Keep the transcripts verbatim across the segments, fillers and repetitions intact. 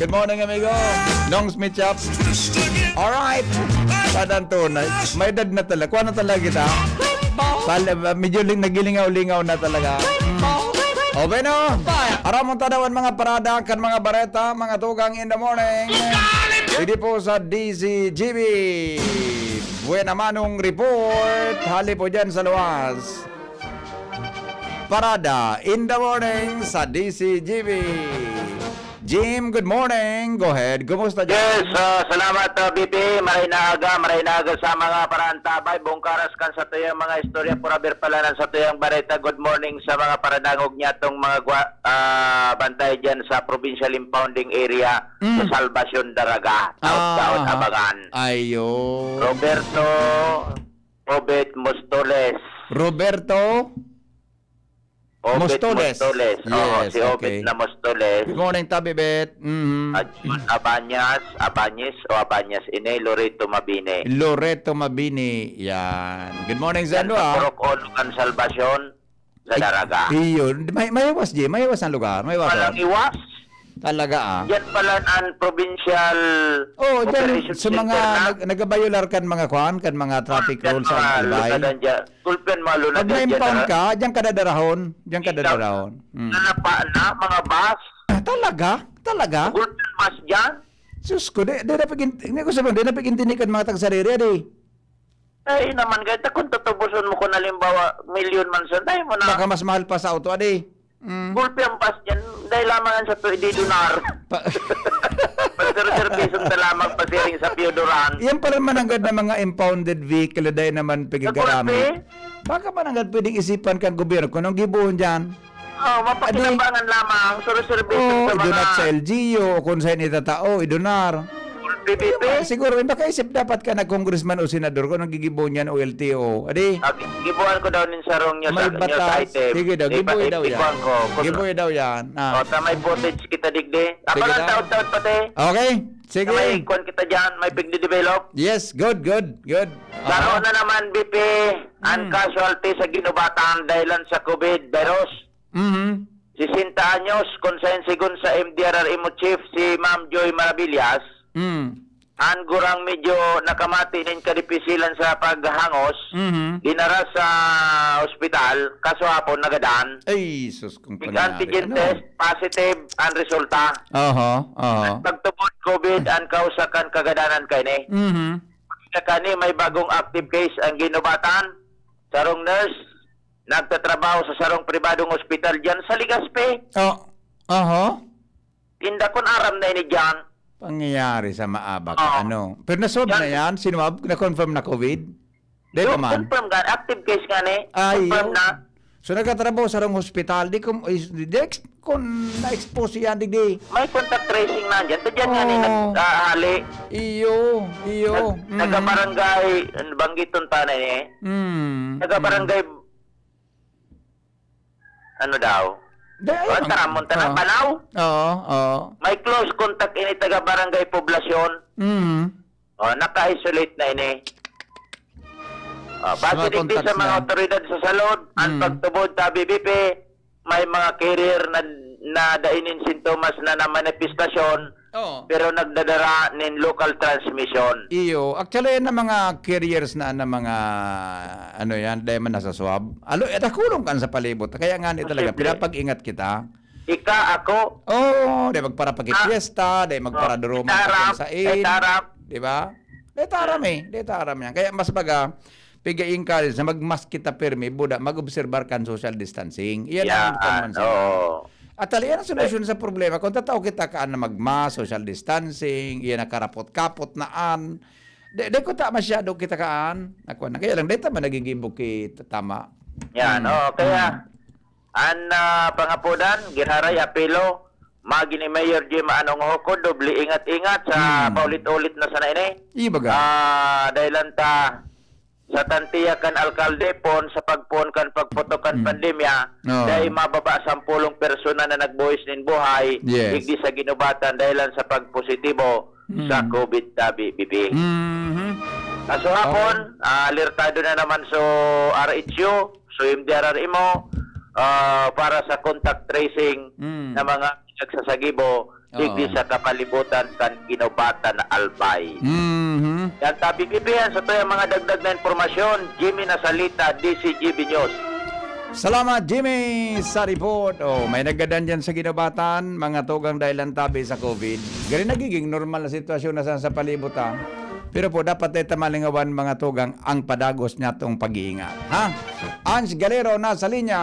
Good morning, amigo. Nongs Mitchap. Alright. Padang tunay. May edad na talaga. Kuha na talaga kita. Pal-, medyo ling-, nagilingaw-lingaw na talaga. Mm. Okay, no? Aram mong tanawan mga parada, kan mga bareta, mga tugang in the morning. Hindi po sa D Z G B. Buena Manong Report. Hali po dyan sa luwas. Parada in the morning sa D Z G B. Jim, good morning. Go ahead. Kumusta dyan? Yes, ah, salamat, ah, B P. Maray na aga, maray na aga sa mga paraantabay. Buong karas kan sa tuyang mga istorya, pura bir palanan sa tuyang bareta. Good morning sa mga paradangog niya tong mga gwa-, ah, bantay dyan sa Provincial Impounding Area sa Mm. Salvacion, Daraga. Taot-taot, Ah, abangan. Ayo. Roberto, Obet Mostoles. Roberto? Obet Mostoles. Mostoles. Oo, Yes, si Obet okay. na Mostoles. Good morning, Tabi Bet. Mhm. At Jun Abanyas, Abanyes o Abanyas ini, Loreto Mabini. Loreto Mabini, yan. Good morning, Yan Zando, sa ah. Purok Olo kan Salvacion, sa Ay, Daraga. Iyo. May, may iwas, Jay. May iwas ang lugar. May iwas, Walang oh. iwas. Talaga, ah. Yan pala ang provincial Oh, dyan, operation sa mga center na. nag-, nagabayular kan mga kwan, kan mga traffic Yan rules sa mga Albay. lunadan dyan. Gulpian, mga Pag lunadan dyan, na-impound ah. ka, dyan ka dadarahon. Dyan ka Ikaw, dadarahon. Mm. nalapa na, mga bus. Ah, talaga? Talaga? Gulpian, bus dyan. Sus ko, di, di na pag-in-, hindi ko sabihin, di na pag-intindi kan mga taga-Sariria, di. Ay, naman, kahit kung tutubuson mo, kung halimbawa, milyon man sa, dahil mo na. Baka mas mahal pa sa auto, adi. Mm. Gulpi ang bus dyan, dahil lamang yan sa tuwi, di donar. Pa- Pagserserbisan na lamang pasiring sa Pio Duran. Yan pala mananggad na mga impounded vehicle, dahil naman Sa pigkakarami. gulpi? Baka mananggad pwedeng isipan kang gobyerno kung anong gibohon dyan. Oh, mapakinabangan Adi. lamang, serserbisan Oh, sa idonat mga sa L G U o kung saan itatao, idonar. P P P? Siguro, may makaisip dapat ka na congressman o senador kung naggigibo niyan o L T O. Adi? Ah, gi-, gibuhan ko daw nin sarong news, May news batas. item. Sige daw, Iba-, gibuhi daw yan. gibuhan ko. Kun- Gibuhi daw yan. Ah. O, sa may footage kita digdi. Sige Abang ang daw. taot-taot pati. Okay. Sige. Sa may kwan kita dyan, may pigde-develop. Yes, good, good, good. Aha. Karon na naman, B P, ang Hmm. casualty sa Guinobatan dahilan sa COVID virus. Mhm. Sesenta anyos, kung sayon sigon sa M D R R M O chief, si Ma'am Joy Maravillas, Mm. an gurang medyo nakamati nin kadipisilan sa paghangos, Mhm. dinara sa ospital, kaso hapon nagadan. Ay, sus, kung Ig pangyari. antigen Ano? test, positive an resulta. Oho, oho. Pagtubod COVID, an kausa kan kagadanan kaini. Mhm. Kani may bagong active case ang Guinobatan. Sarong nurse, nagtatrabaho sa sarong pribadong ospital diyan sa Legazpi. Oh, oho. Tinda kun aram na ini diyan. Pangyayari sa maabak, Oo. ano. Pero na-solve Yan. na yan? Sinwab? Na-confirm na COVID? Di Yung naman. confirm nga, active case nga ni. Ay, Confirm yun. na. So, nagtatrabaho sa sarong hospital. Di kung, is, di ex-, kung na-expose yan, di, di. May contact tracing na dyan. Sa dyan nga ni Oh. nag-, ah, hali. Iyo, iyo. Nag-, Mm. nagka-barangay, banggiton ta na eh. Mm, Nagka-barangay, mm. ano daw? Di, ayun Ang ang taramon ta na, ah. Banaw? Oo, oo. May close contact ini taga Barangay Poblacion. Mm. Oh, naka-isolate na ini. Oh, Sa base mga digdi contacts sa mga na. otoridad sa salud, ang Mm. pagtubod sa B B P, may mga carrier na, na dai nin sintomas na namanifestasyon, Oo. pero nagdadara nin local transmission. Iyo. Actually, yan ang mga carriers na, na mga, ano yan, dai man nasa swab. Alo, eh, nakulong kan sa palibot. Kaya nga ni talaga, Posible. pinapag-ingat kita. Ika, ako. Oo, di magparapakipiesta, di magparaduruma Ah, itaram, sa in. itaram. Di ba? Di taram eh. Di taram yan. Kaya mas baga, piga-encourage na mag-mask kita pirmi, buda, mag-obserbar kan social distancing. Iyan ang Yan, kwan man sila. oo. At tali, yan ang solusyon sa problema. Kung tatao kita kaan na mag-mask, social distancing, iyan nakarapot-kapot na an. Di, di ko ta masyado kita kaan. Ako na. Kaya lang, dahil tama nagigibo ki tama. Yan, Hmm. oo. Kaya, Hmm. an, ah, pangapodan, giraray, apelo, magi ni Mayor Jim Anong Hoko, doble ingat-ingat sa Hmm. paulit-ulit na sana ini. Ibaga. Ah, dahil lang ta, sa tantiya kan alkalde, poon sa pagpoon kan pagputok kan Hmm. pandemya, Oo. dahil mababa sampulong persona na nagbuhis nin buhay, Yes. digdi sa Guinobatan, dahil lang sa pagpositibo Hmm. sa COVID tabi, B P. Mhm. Kaso hapon, Okay. ah, alertado na naman so R H U, so M D R R M O, ah, para sa contact tracing Hmm. na mga nagsasagibo digdi Oo. sa kapalibutan kan Guinobatan na Albay. Mhm. Yan, Tabi Bibian, sa tuyang mga dagdag na impormasyon, Jimmy Nasalita, D C G B News. Salamat, Jimmy, sa report. Oh, may naggadan dyan sa Guinobatan, mga tugang, dahil ang tabi sa COVID. Gani nagiging normal na sitwasyon na sa, sa palibot, ah. Pero po, dapat tayo tamalingawan, mga tugang, ang padagos niya tong pag-iingat. Ha? Ange Galero nasa linya.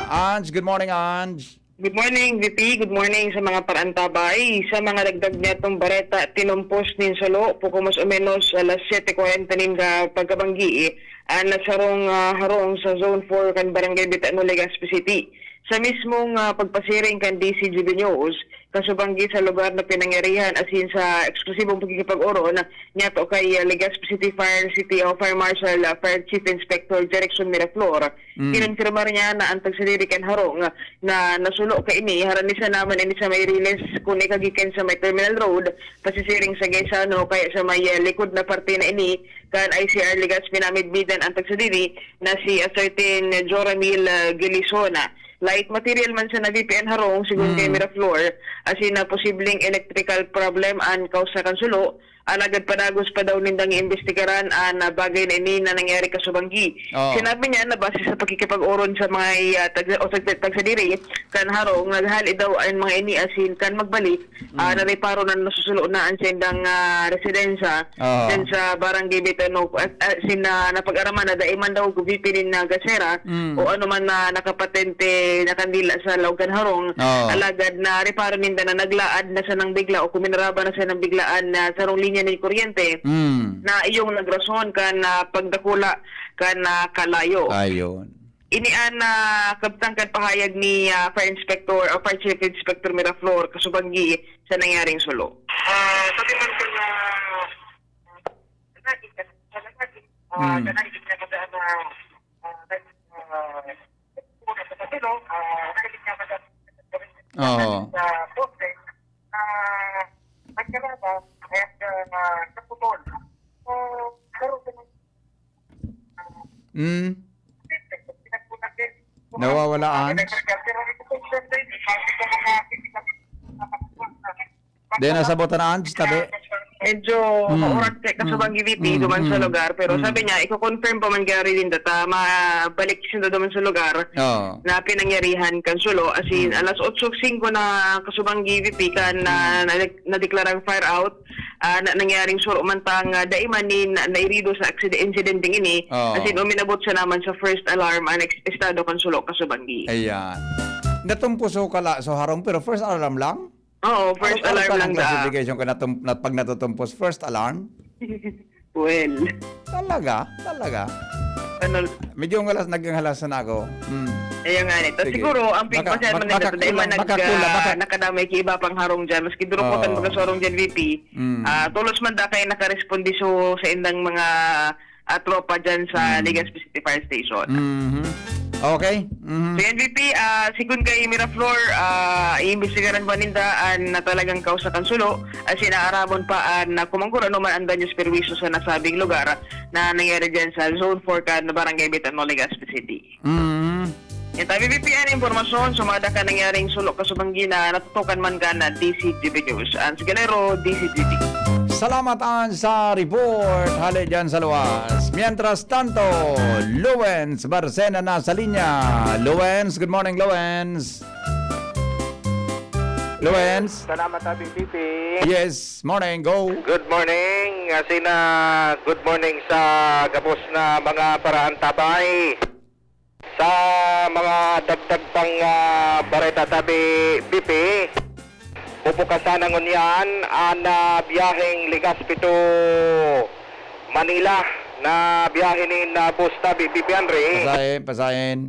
Ange, good morning, Ange. Good morning, V P. Good morning sa mga paraantabay. Sa mga dagdag niyatong bareta, tinumpos nin salo, poko mas o menos alas siyete kwarenta nin ka-, pagkabanggi, an nasarong, ah, harong sa Zone four kan Barangay Bitano, Legazpi City. Sa mismong, ah, pagpasiring kan D C G B News, kasubanggi sa lugar na pinangyarihan, asin sa eksklusibong pakikipag-oron niyato kay, ah, Legazpi City Fire City o Fire Marshal, ah, Fire Chief Inspector Jerickson Miraflor, Mm. Kinumpirmar niya na an tagsadiri kan harong na nasulo kaini, harani sana man ini sa may riles kun ikagikan sa may Terminal Road, pasisiring sa Gaisano, kaya sa may, eh, likod na parte na ini kan I C R Legazpi, namidbidan an tagsadiri na si, ah, certain Joramil, ah, Gilisona. Light material man sana V P an harong, sigun kay Mm. Miraflor, asin na posibleng electrical problem an kausa kan sulo, alagad padagos pa daw nindang iimbestigaran an, ah, bagay na ini na nangyari kasubanggi. Oo. Sinabi niya na base sa pakikipag-oron sa mga, ah, tag-, o tag-, tagsadiri kan harong, naghali daw an mga ini asin kan magbalik, ah, Mm. nareparo na nasusulo na an saindang, ah, residensya Oo. dyan sa Barangay Bitano, ah, ah, sin, ah, napag-araman na dai man daw V P nin, ah, gasera Mm. o ano man na nakapatente na kandila sa laog kan harong. Oo. Alagad nareparo ninda na naglaad na sanang bigla o kuminaraba na sanang biglaan na sarong linya nin kuryente Mm. na iyong nagrason kan, ah, pagdakula kan, ah, kalayo. Ayon. Ini an, ah, kabtang kan pahayag ni, ah, Fire Inspector o Fire Chief Inspector Miraflor kasubanggi sa nangyaring sulo. Ah, sabi man ko na, ah, ah, Mm. Oo. Mm. Nawawala ang Di na sabotan, Ange, tabi. Medyo Mm. maurat kay kasubang Mm, V P mm, duman sa mm, lugar, pero mm. sabi niya, iko-confirm pa man gari din data, mabalik siya duman sa lugar Oo. na pinangyarihan kan sulo. As in, Mm. alas otso singko na kasubang V P kan na, Mm. na, nadeklarang fire out, ah, na nangyaring suro man tang, ah, dai man nin na, nairido sa akside-, insidenteng ini. Oo. As in, uminabot siya naman sa first alarm ang ex-, estado kan sulo kasubang. Ayan. Natumpos so kala, so harong, pero first alarm lang? Oo, first Ano, ano alarm sana lang ang da. classification ka natum-, na pag natutumpos? First alarm? Well. Talaga? Talaga? Ano? Medyo ang halas, naging halas na ako. Mm. Ayun nga nito. Sige. Siguro, ang Baka, pigpasyan bak-, man nito, baka dahil kulang, man nag-, baka kulang, ah, baka nakadamay ki iba pang harong dyan, maski durog pa kan Oo. baga sa harong dyan, V P. Mm. Ah, tolos man da kay nakaresponde so sa indang mga, ah, tropa dyan sa Mm. Legazpi City Fire Station. Mhm. Okay. Mhm. So, yan, V P, ah, sigon kay Miraflor, ah, iimbestigaran pa ninda an na talagang kausa kan sulo, as in, aaramon pa an, ah, kung manggurano man an danyos perwisyo sa nasabing lugar na nangyari dyan sa Zone four kan Barangay Bitano, Legazpi City. Mm. Yan tabi, V P, an impormasyon sa mga daka nangyaring sulo kasubanggi na natutukan man kan D C G B News. Ange Galero, D C G B. Salamat, Ange, sa report. Hale dyan sa luwas. Mientras tanto, Lowens Barcena na sa linya. Lowens, good morning, Lowens. Lowens? Salamat, Abi Pipi. Yes, morning, go. Good morning, Asina. Good morning sa gabos na mga paraantabay. Sa mga dagdag pang, ah, bareta tabi, B P, bubukasan na ngunyan an, ah, biyaheng Legazpi to Manila na biyahe nin, ah, bus tabi, B P Henry. Pasahin, pasahin.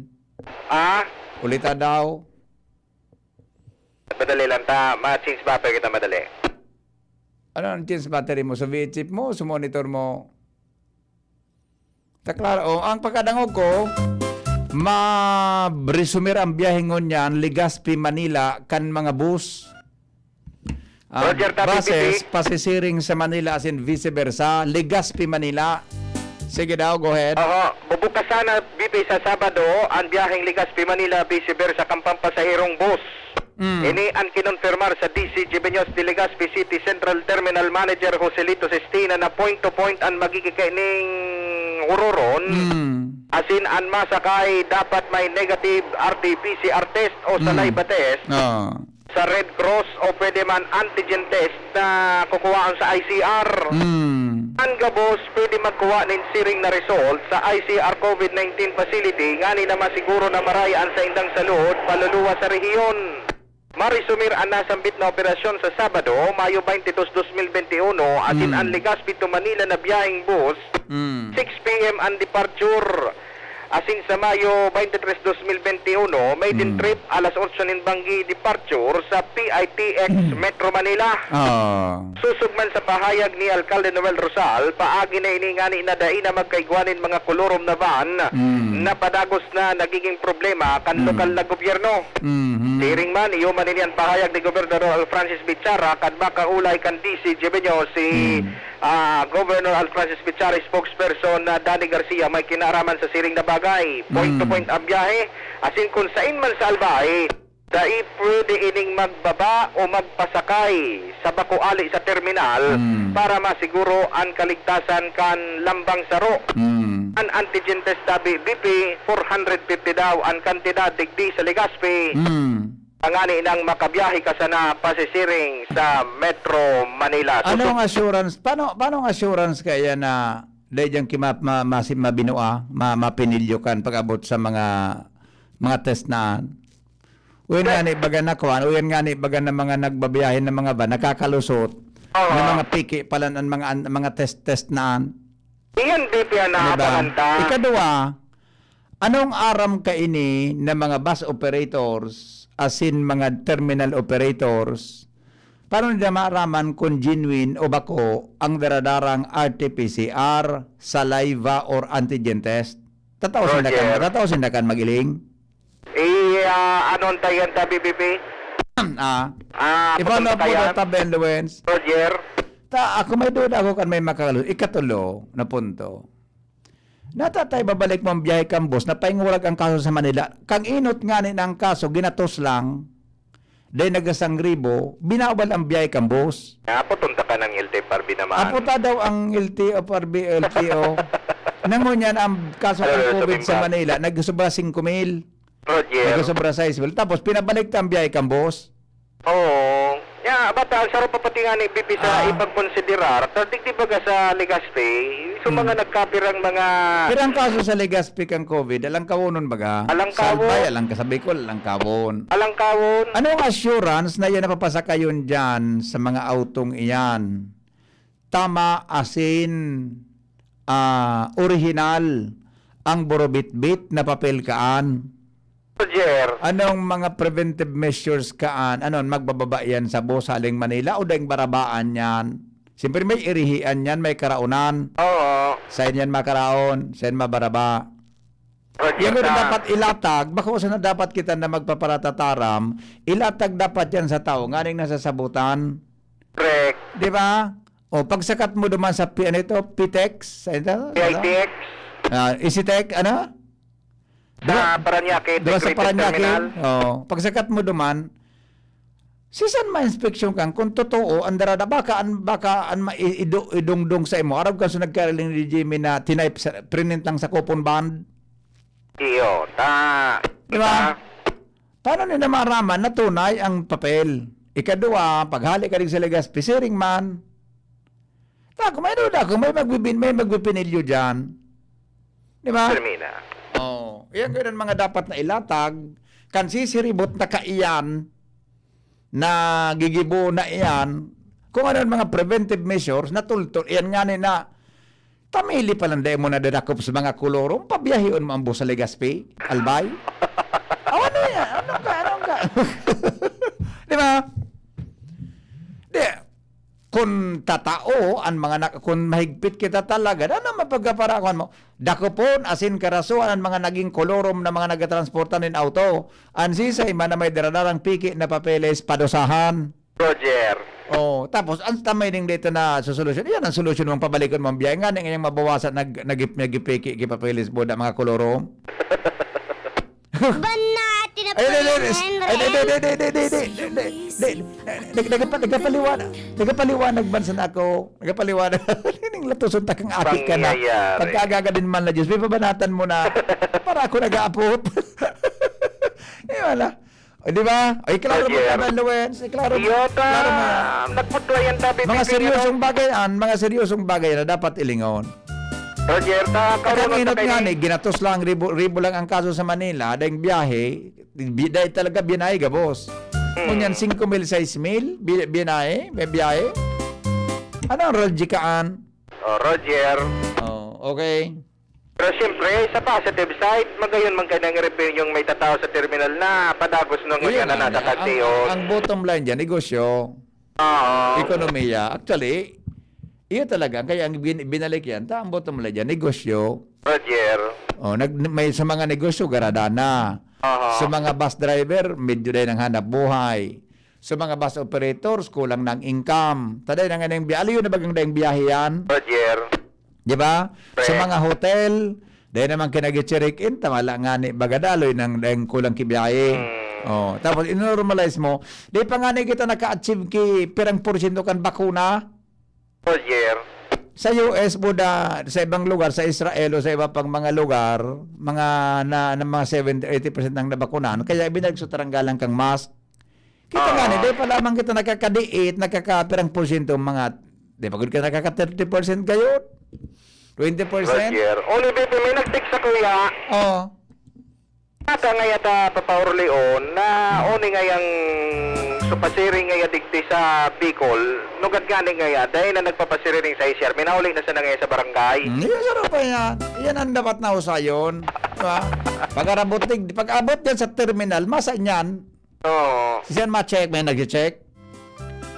Ah? Ulita daw. Madali lang ta, ma-change battery kita madali. Ano ang change battery mo? Sa V eight chip mo, sa monitor mo? Ta klaro, oh, ang pagkadangog ko, ma-resumer ang biyahe ngunyan, Legazpi, Manila, kan mga bus. Ah, Roger, Tabi, buses, P P. Pasisiring sa Manila, as in vice versa, Legazpi, Manila. Sige daw, go ahead. Oho, bubukas sana, B P, sa Sabado, ang biyaheng Legazpi, Manila, vice versa, kan pampasahirong bus. Mm. Ini an kinonfirmar sa D C G B News de Legazpi City Central Terminal Manager Joselito Sistina na point to point an magiging kaining huroron, Mm. asin an masakay dapat may negative R T P C R test o Mm. saliva test Ah. sa Red Cross o pwede man antigen test na kukuhaan sa I C R. Mm. An gabos pwede magkuha nin siring na result sa I C R COVID nineteen facility ngani na masiguro na maray an saindang salud paluluwas sa rehiyon. Maresumir an nasambit na operasyon sa Sabado, Mayo twenty-two, twenty twenty-one, asin Mm. an Legazpi to Manila na biyaheng bus, Mm. six P M an departure. Asin sa Mayo twenty-three, twenty twenty-one, maiden Mm. trip, alas otso nin banggi departure sa P I T X Mm. Metro Manila. Ah. Sosog man sa pahayag ni Alkalde Noel Rosal, paagi na ini ngani na dai na magkaigwa nin mga kolorom na van Mm. na padagos na nagiging problema kan Mm. lokal na gobyerno. Mhm. Siring man, iyo man ini an pahayag ni Gobernador Alfrancis Bichara kan makaulay kan D C G B News si, Mm. ah, Governor Alfrancis Bichara spokesperson na Danny Garcia may kinaaraman sa siring na bagay. Point to Mm. point ang biyahe, asin kun sain man sa Albay, dai pwede ining magbaba o magpasakay sa bako ali sa terminal Mm. para masiguro an kaligtasan kan lambang saro. Mm. An antigen test tabi, B P, four hundred fifty daw an kantidad digdi sa Legazpi. Mm. Tangani nang makabiyahe ka sana pasisiring sa Metro Manila. Anong Susub- assurance? Paano, paano ang assurance kaya na dai diyan kima-, ma-, masi-, mabinua, ma-, mapinilyo kan pag-abot sa mga, mga test na? Uyan Sir. nga ni baga na kuwan, uyan nga ni baga na mga nagbabiyahe na mga van, nakakalusot, Oo. na mga piki pala ang mga, ang mga test-test na an. Iyan, B P, ang Ano ba? nakapananta. Ikadua, anong aram kaini na mga bus operators, asin mga terminal operators, paano nila maaraman kung genuine o bako ang daradarang R T P C R, saliva, or antigen test? Tatao sinda kan, Roger. tatao sinda kan mag-iling? Eh, ah, ano ang tayan ta, B P P? Ah, Ah, i-follow kung po tayan. the Tabi and Lawrence. Roger. Ta, ako may duda ako kan may makakalusot. Ikatulo na punto. Natatay babalik mo ang biyahe kan bus, napaingurag ang kaso sa Manila. Kang inot nga ni ng kaso, ginatos lang. Dahil nagasangribo, binawal ang biyahe kan bus. Apo, tunta ka ng L T F R B naman. Apo ta daw ang L T F R B, L T O. Nangunyan ang kaso Ano, kan ano, COVID sabihin sa ka? Manila, nagsobra singko mil. Roger. Nagsobra sais mil. Tapos, pinabalik ta ang biyahe kan bus. Oo. Ya, bata, ang sarap pa pati nga ni B P sa Ah. ipagkonsiderar. Sa digdi baga sa Legazpi, so Hmm. mga nagkapirang mga Pero ang kaso sa Legazpi kan COVID, alang kawonon baga? Alang Sa Albay, kawon. alang ka sa Bicol, alang kawon. Alang kawon. Anong assurance na yan napapasakayon dyan sa mga autong iyan? Tama, asin, ah, orihinal ang burobitbit na papel kaan? Roger. Anong mga preventive measures kaan? Ano, magbababa yan sa bus haling Manila o daing barabaan yan? Siyempre, may irihian yan, may karaonan. Oo. Saan yan makaraon? Saan mabaraba? Roger Yan ko na na. dapat ilatag, bako sana dapat kita na magpaparatataram, ilatag dapat yan sa tao, nganing nasasabutan. Correct. Di ba? O, pagsakat mo duman sa P-, ano ito? Pitex? Sa ito? Ano? P I T X. Ah, Isitec, ano? Sa Duman, Parañaque duman sa Integrated Parañaque. Terminal. Oh, pagsakat mo duman, sisan ma-inspeksyon kan kung totoo, ang darada, baka an, baka an ma-, i-, ido-, idongdong sa imo. Arog kan so nagkariling ni Jimmy na tinype sa, print lang sa coupon bond. Iyo, ta-, Di ba? ta-, Paano nila maaraman na tunay ang papel? Ikadua, paghali ka rin sa Legazpi, siring man. Tako, may duda ko, may magbibin-, may magpipinilyo diyan. Di ba? Termina. Oh, iyan ko ang mga dapat na ilatag. Kan sisiribot na kaiyan, na gigibo na iyan, kung ano ang mga preventive measures, natultol. Iyan nga ni na, tamili pa lang dahil mo nadadakop sa mga kolorom, pabiyahion mo ang bus sa Legazpi, Albay. Oh, ano yan? Ano ka? Ano ka? Di ba? Di, kun tatao an mga nak-, kun mahigpit kita talaga, ano mapagkaparakuan mo? Dakopon asin karasoan an mga naging kolorom na mga nagatransporta nin auto. An sisay man na may daradarang piki na papeles, padusahan. Roger. Oh, tapos, ang tamay ding dito na sosolusyon. Yan ang solusyon mong pabalikon mong biyahe. Nga, nga yung mabawasan, nag-, nagip-, nagipiki, kipapilis, boda, mga kolorom. Banat na Ay, di, di, di. Ay, di, di, di. Nag-, nagapa-, nagapaliwanag. Nagapaliwanag man sana ako. Nagapaliwanag. Ning latuson ta kang aki ka na. Pangyayari. Pagkaagaga din man na Diyos. May pabanatan mo na. Para ako nag-aapot. Eh, wala. O, di ba? Ay, klaro mo Roger. Ka ba, Luwens? Ay, klaro mo. Iyo ta, Klaro mo. Nagputlayan ta, Mga Pipiping, seryosong ano? Bagay yan, mga seryosong bagay na dapat ilingon. Roger, ta, Pagka karoon na inot kayo nga ni, ni, ginatos lang, ribo, ribo lang ang kaso sa Manila, dahil biyahe, bi-, dahil talaga binahe, gabos. Hmm. Ngunyan, singko mil, sais mil, bi-, binahe, may biyahe. Ano ang Roger kaan? Oh, Roger. Oh, okay. Pero siyempre, sa positive side, magayon man ka nang revenue yung may tatao sa terminal na padagos nung Iyon yan na nga, nasa ang, taxi ang, o ang bottom line dyan, negosyo, Oo. Ekonomiya. Actually, iyo talaga, kaya ang bin-, binalik yan, ta, ang bottom line dyan, negosyo. Roger. Oh, nag-, may sa mga negosyo, garada na. Aha. Sa mga bus driver, medyo dahil nang hanap buhay. Sa mga bus operators, kulang na ang income. Taday na nga na yung biya-, aliyo na bagang dayang biyahe yan? Roger. Di ba? Sa Correct. Mga hotel, dahil naman kinagi-check-in, tamala nga ni bagadaloy ng, ng kulang kibiyahe. Hmm. Oh, tapos inormalize mo, di pa nga ni kita naka-achieve ki pirang porsyento kan bakuna. Roger. Sa U S, buda, sa ibang lugar, sa Israel o sa iba pang mga lugar, mga na, na mga seventy, eighty percent ang nabakunahan, kaya binagso taranggalan kang mask. Kita nga ni, Oo. Di pa lamang kita nakakadiit, nakakapirang porsyento ang mga, di pa gud ka nakaka thirty percent gayon? Twenty percent? Roger. Oli, Bibi, may nag-text sa kuya. Oo. Ata ngaya ta, Papa Orleon, na Hmm. oni ngayang supasiring ngaya digdi sa Bicol, nugad nga ni ngaya, dahil na nagpapasiriring sa I C R, minauli na sana ngaya sa barangay. Hmm, yun, sarap pa yan. Yan ang dapat na usayon. Di ba? Pag-arabot, dig-, pag-abot yan sa terminal, masa niyan, Oo. Siya ma-check, may nag-check.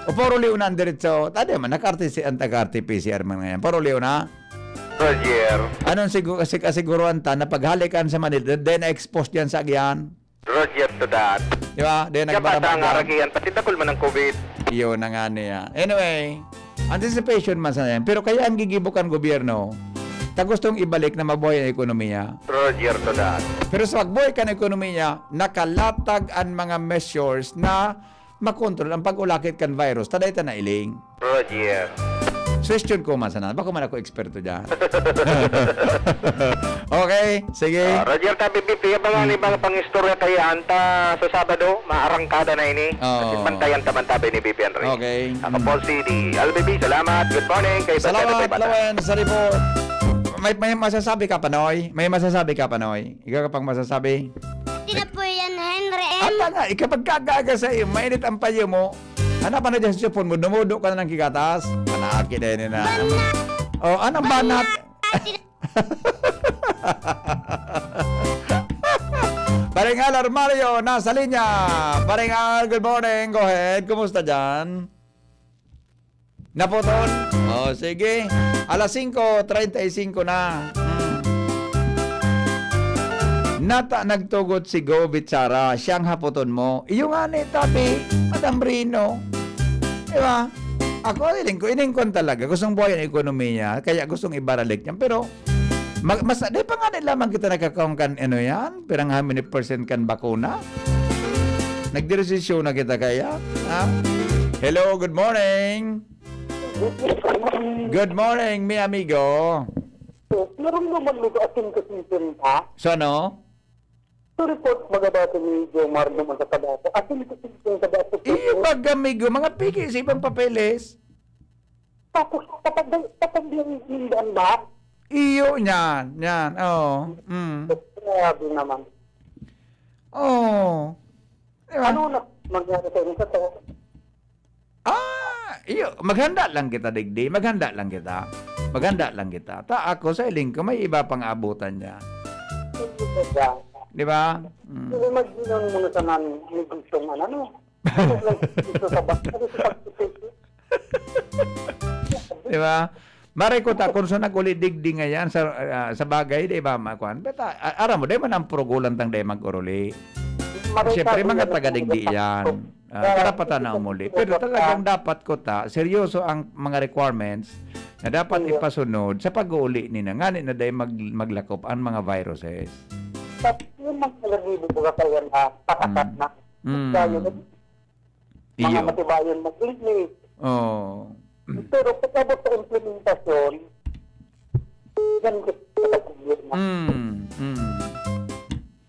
O puro liw na ang diretso. Tadi man, naka-R T C, ang taga-R T P C R man ngayon. Puro liw na. Roger. Anong sigu-, sig-, asiguruhan ta na paghalikan sa Manila, then na-expose diyan sa agyan? Roger to that. Di ba? Then Kaya bata nagbarabag ang yan. Aragian, pati takol man ang covid. Iyon na nga niya. Anyway, anticipation man sa yan. Pero kaya ang gigibo kan gobyerno, ta gustong ibalik na mabuhay ang ekonomiya. Roger to that. Pero sa pagbuhay kan ekonomiya, nakalatag an mga measures na makontrol ang pag-ulakit kan virus. Taday ta nailing. Roger. Question ko man sana. Bako man ako eksperto dyan. Okay, sige. Ah, Roger, tabi, B P, abangan Hmm. ni mga pangistorya kaya anta sa Sabado, maarangkada na ini. Oo. Kasi bantayan ta man tabi ni B P Henry. Okay. Ako Hmm. po si D L B B. Salamat. Good morning kay Salamat, Basyado Bay Bata. Lawen, sa report. May, may masasabi ka, Panoy? May masasabi ka, Panoy? Ikaw ka pang masasabi? Ito na po yan, Henry M. Ata nga, ikapagkagaga sa iyo, mainit ang payo mo. Hanap na dyan sa cellphone mo, dumudo ka na ng kigatas. Panaki na yun na. Banat! Oh, anong banat? Banat! Paring Al Armario, nasa linya. Paring Al, good morning. Go ahead. Kumusta dyan? Naputol? Oh, sige. Alas singko treinta y cinco na. Hmm. Nata nagtugot si Go Bichara, siyang hapoton mo. Iyo nga ni, Tapi, Madam Rino. Di ba? Ako, iling ko, ining kon talaga. Gustong buhay ang ekonomiya, kaya gustong ibaralik niyan. Pero, Mag-, mas, di pa nga nila man kita nakakaon kan, ano yan? Pirang how many percent kan bakuna? Nagdiresisyon na kita kaya? Ha? Hello, good morning. Good morning, mi amigo. Naramdaman mo ba asin kasi yung pa? So ano? Sa report, magabati ni Jomar naman sa Tabaco. Asin kasi yung Tabaco. Iyo, pag amigo, mga piki sa ibang papeles. Tapos, kapag, kapag yung nindaan ba? Iyo, yan, yan, oo. Mm. Grabe naman. Oo. Di ba? Ano na mangyari sa inyo sa to? Ah, iyo, maghanda lang kita, digdi. Maghanda lang kita. Maghanda lang kita. Ta, ako, sa iling ko, may iba pang abutan niya. Hindi ba? Di ba? Mm. Hindi, mag-inom muna sa nan-, negosyong ano, no? Ito sa ba-, ano sa pag-, Di ba? Maray ko ta, kung sa nag-uli digdi ngayan, sa, ah, sa bagay, di ba, makuan? Beta, a-, aram mo, di man ang purugulan tang di mag-uruli. Maray Siyempre, ka, mga taga-digdi yan. Ah, karapatan na umuli. Pero talagang dapat ko ta, seryoso ang mga requirements na dapat ipasunod sa pag-uuli nina. Ngani na dahil mag-, maglakop ang mga viruses. Tapos, yun Mas malalibo ko kaya na patakat Mm. na. Mm. Kaya yun, mga Iyo. matibayan mag-clinic. Oh. Pero pagkabot sa implementasyon, yan ang problema. Mm. Mm.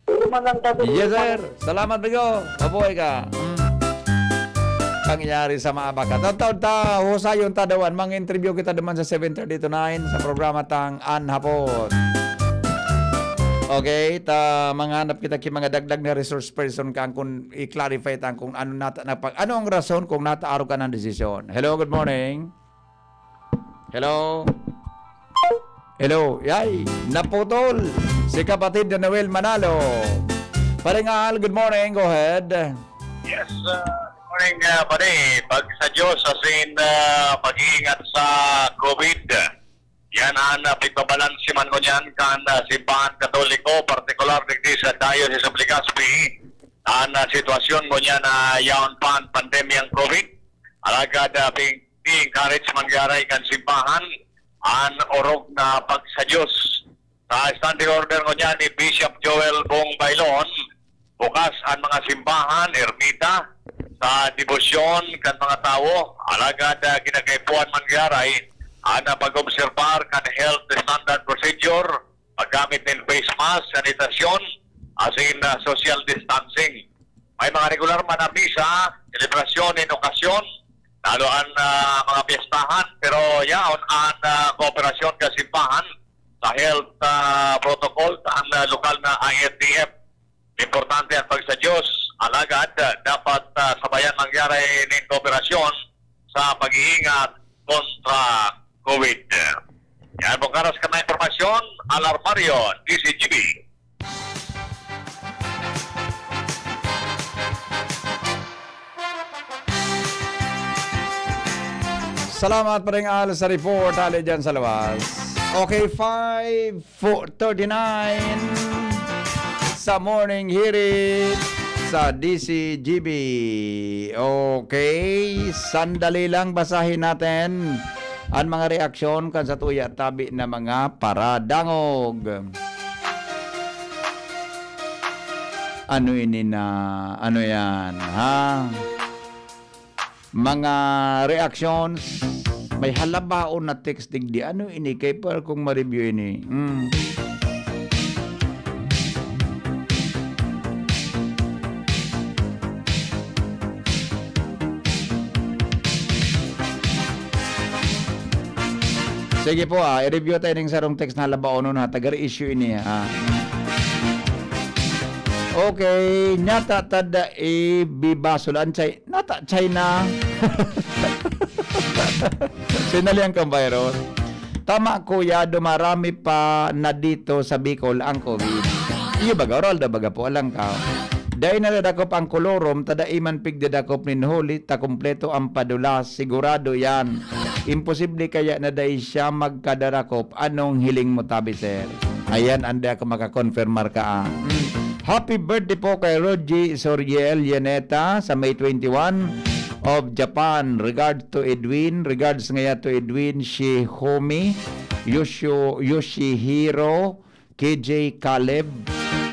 Pero man lang, Daddy, Yes, sir. Salamat, amigo. Mabuhay ka. Mm. Pangyayari sa mga baka. Taon-taon ta, husayon ta daw an mga interview kita duman sa seven thirty to nine sa programa tang An Hapot. Okay, ta manghanap kita ki mga dagdag na resource person kan kun i-clarify ta kung ano nata, na pag, ano ang rason kung nataaro ka ng desisyon. Hello, good morning. Hello? Hello? Yay! Naputol si kapatid na Noel Manalo. Paring Al, good morning. Go ahead. Yes, uh, good morning, uh, pare. Pag sa Diyos, as in, uh, pag-iingat sa COVID. Yan ang, uh, pagbabalanse man ngunyan kan, uh, Simbahan Katoliko, partikular digdi sa Diocese of Legazpi. Ang, uh, sitwasyon ngunyan na yaon pa ang pandemyang COVID. Alagad, uh, pig-, i-encourage man gyaray kan simbahan an orog na pagsadiyos. Sa standing order ngunyan ni Bishop Joel Bong Bailon, bukas an mga simbahan, ermita, sa debosyon kan mga tawo. Alagad, ah, ginakaipuhan man gyaray an, ah, pag-obserbar kan health standard procedure, paggamit nin face mask, sanitasyon, asin, ah, social distancing. May mga regular man na misa, selebrasyon nin okasyon, lalo an, ah, mga pyestahan, pero yaon an, ah, kooperasyon kan simbahan sa health, ah, protocol kan, ah, lokal na I N D F. Importante an pagsadiyos, alagad, ah, dapat, ah, sabayan mangyari nin kooperasyon sa pag-iingat kontra COVID. Yan pong karas kan mga impormasyon, Alarmario, D C G B. Salamat, Paring Al, sa report hali dyan sa luwas. Okay, five thirty-nine sa morning hirit sa D C G B. Okay, sandali lang, basahin natin an mga reaksyon kan satuya tabi na mga paradangog. Ano ini na, ano yan, ha? Mga reactions, may halabaon na text digdi. Ano ini? Kay para kong ma-review ini. Mm. Sige po, ah, i-review tayo ning sarong text na labaonon, ha. Taga-reissue ini, ha. Okay, nyata tada ibibasol an China. Nata China. Sinalian kang virus. Tama, kuya, dumarami pa na dito sa Bicol ang COVID. Iyo baga, oral da baga po, alang ka. Dai nadadakop ang kolorum, ta dai man pigdadakop nin huli, ta kumpleto ang padulas, sigurado yan. Imposible kaya na dai siya magkadarakop. Anong hiling mo, tabi, sir? Ayan, andi ako makakonfirmar ka, ah. Mm. Happy birthday po kay Rogie Soriel Yeneta sa May twenty-one of Japan. Regards to Edwin. Regards ngaya to Edwin, Shihomi, Yoshio-, Yoshihiro, K J, Caleb,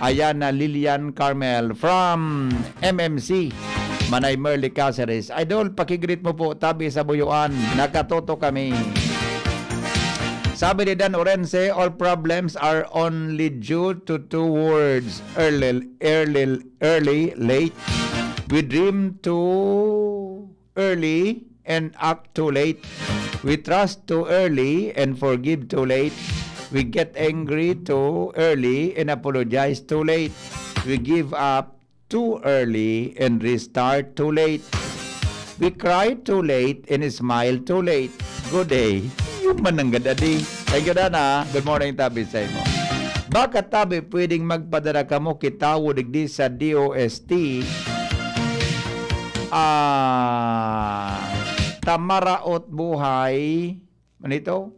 Ayana, Lilian, Carmel from M M C, Manay Merly Caceres. Idol, pakigreet mo po, tabi sa Buyuan. Nakatoto kami. Sabi ni Dan Orense, "All problems are only due to two words, early, early, early, late. We dream too early and act too late. We trust too early and forgive too late. We get angry too early and apologize too late. We give up too early and restart too late. We cry too late and smile too late." Good day. Yung mananggad, adi. Thank you, Dana. Good morning, tabi sa imo. Baka, tabi, pwedeng magpadara kamo ki tawo digdi sa D O S T. Ah, ta maraot buhay, ano ito?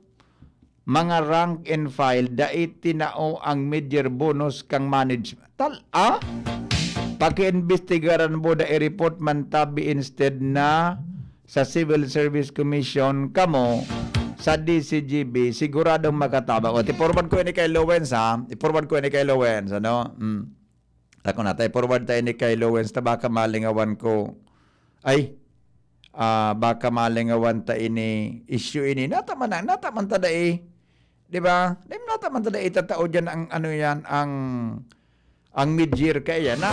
Mga rank and file, dai tinao ang mid-year bonus kang management. Tal-, ah? Pakiimbestigaran mo, da i-report man tabi instead na sa Civil Service Commission, kamo sa D C G B, siguradong makatabang. O, i-forward ko ini kay Lowens, ha? I-forward ko ini kay Lowens, ano? Mm. Ako na, tayo forward tayo ni kay Lowens, ta baka malingawan ko. Ay, ah, baka malingawan ta ini issue ini. Nataman na, nataman ta dai. Di ba? Di, nataman ta dai, itatao dyan ang, ano yan, ang, ang mid-year kaya na.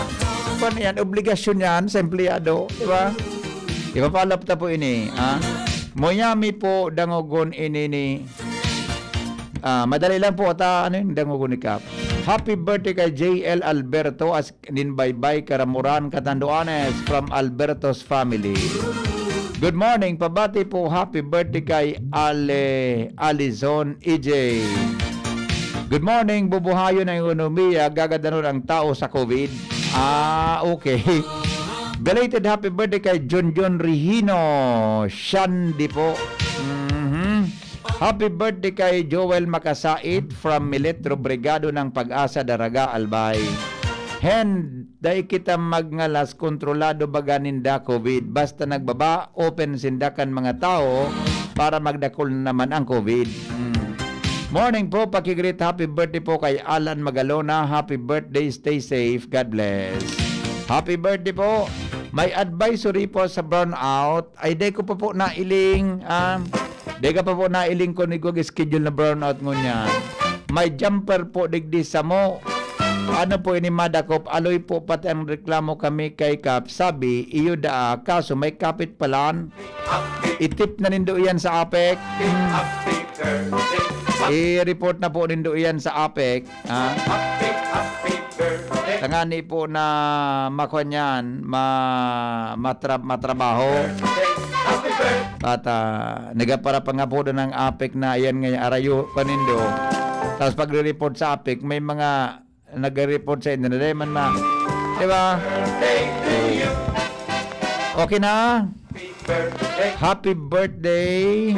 Kung yan, obligasyon yan sa empleyado. Di ba? Ipapalap ta po ini, ha? Moyami po, dangogon ini ni, ah, madali lang po, ata, ano yung dangogon ni Kap? Happy birthday kay J L Alberto as nin Baybay, Caramoran, Catanduanes, from Alberto's family. Good morning, pabati po, happy birthday kay Ale, Alizon E J. Good morning, bubuhayon ang ekonomiya, gagadanon ang tao sa COVID. Ah, okay. Belated happy birthday kay Junjun Rihino. Shandy po. Mhm. Happy birthday kay Joel Makasaid from Milet, Robregado ng Pag-asa, Daraga, Albay. Hen, dai kita magngalas, kontrolado baga ninda COVID. Basta nagbaba, open sinda kan mga tao para magdakul na naman ang COVID. Hmm. Morning po, pakigreet, happy birthday po kay Alan Magalona. Happy birthday, stay safe, God bless. Happy birthday po. May advisory po sa brownout. Ay, di ko pa po nailing, ah, di ka pa po nailing kung igwag schedule na brownout ngunyan. May jumper po digdi samo. Ano po ini, madakop? Aloy po, pati ang reklamo kami kay Kap. Sabi, iyo daa, kaso may kapit palan. Itip na nindo iyan sa apek. I-report na po nindo iyan sa apek. Ha? Tangani po na makuan yan, ma-, matra-, matrabaho. At, ah, nagapara pa nga po doon ang apek na yan ngayon, arayo pa nindo. Tapos pagre-report sa apek, may mga nagre-report sa inyo na di man ma-, di ba? Okay na? Happy birthday.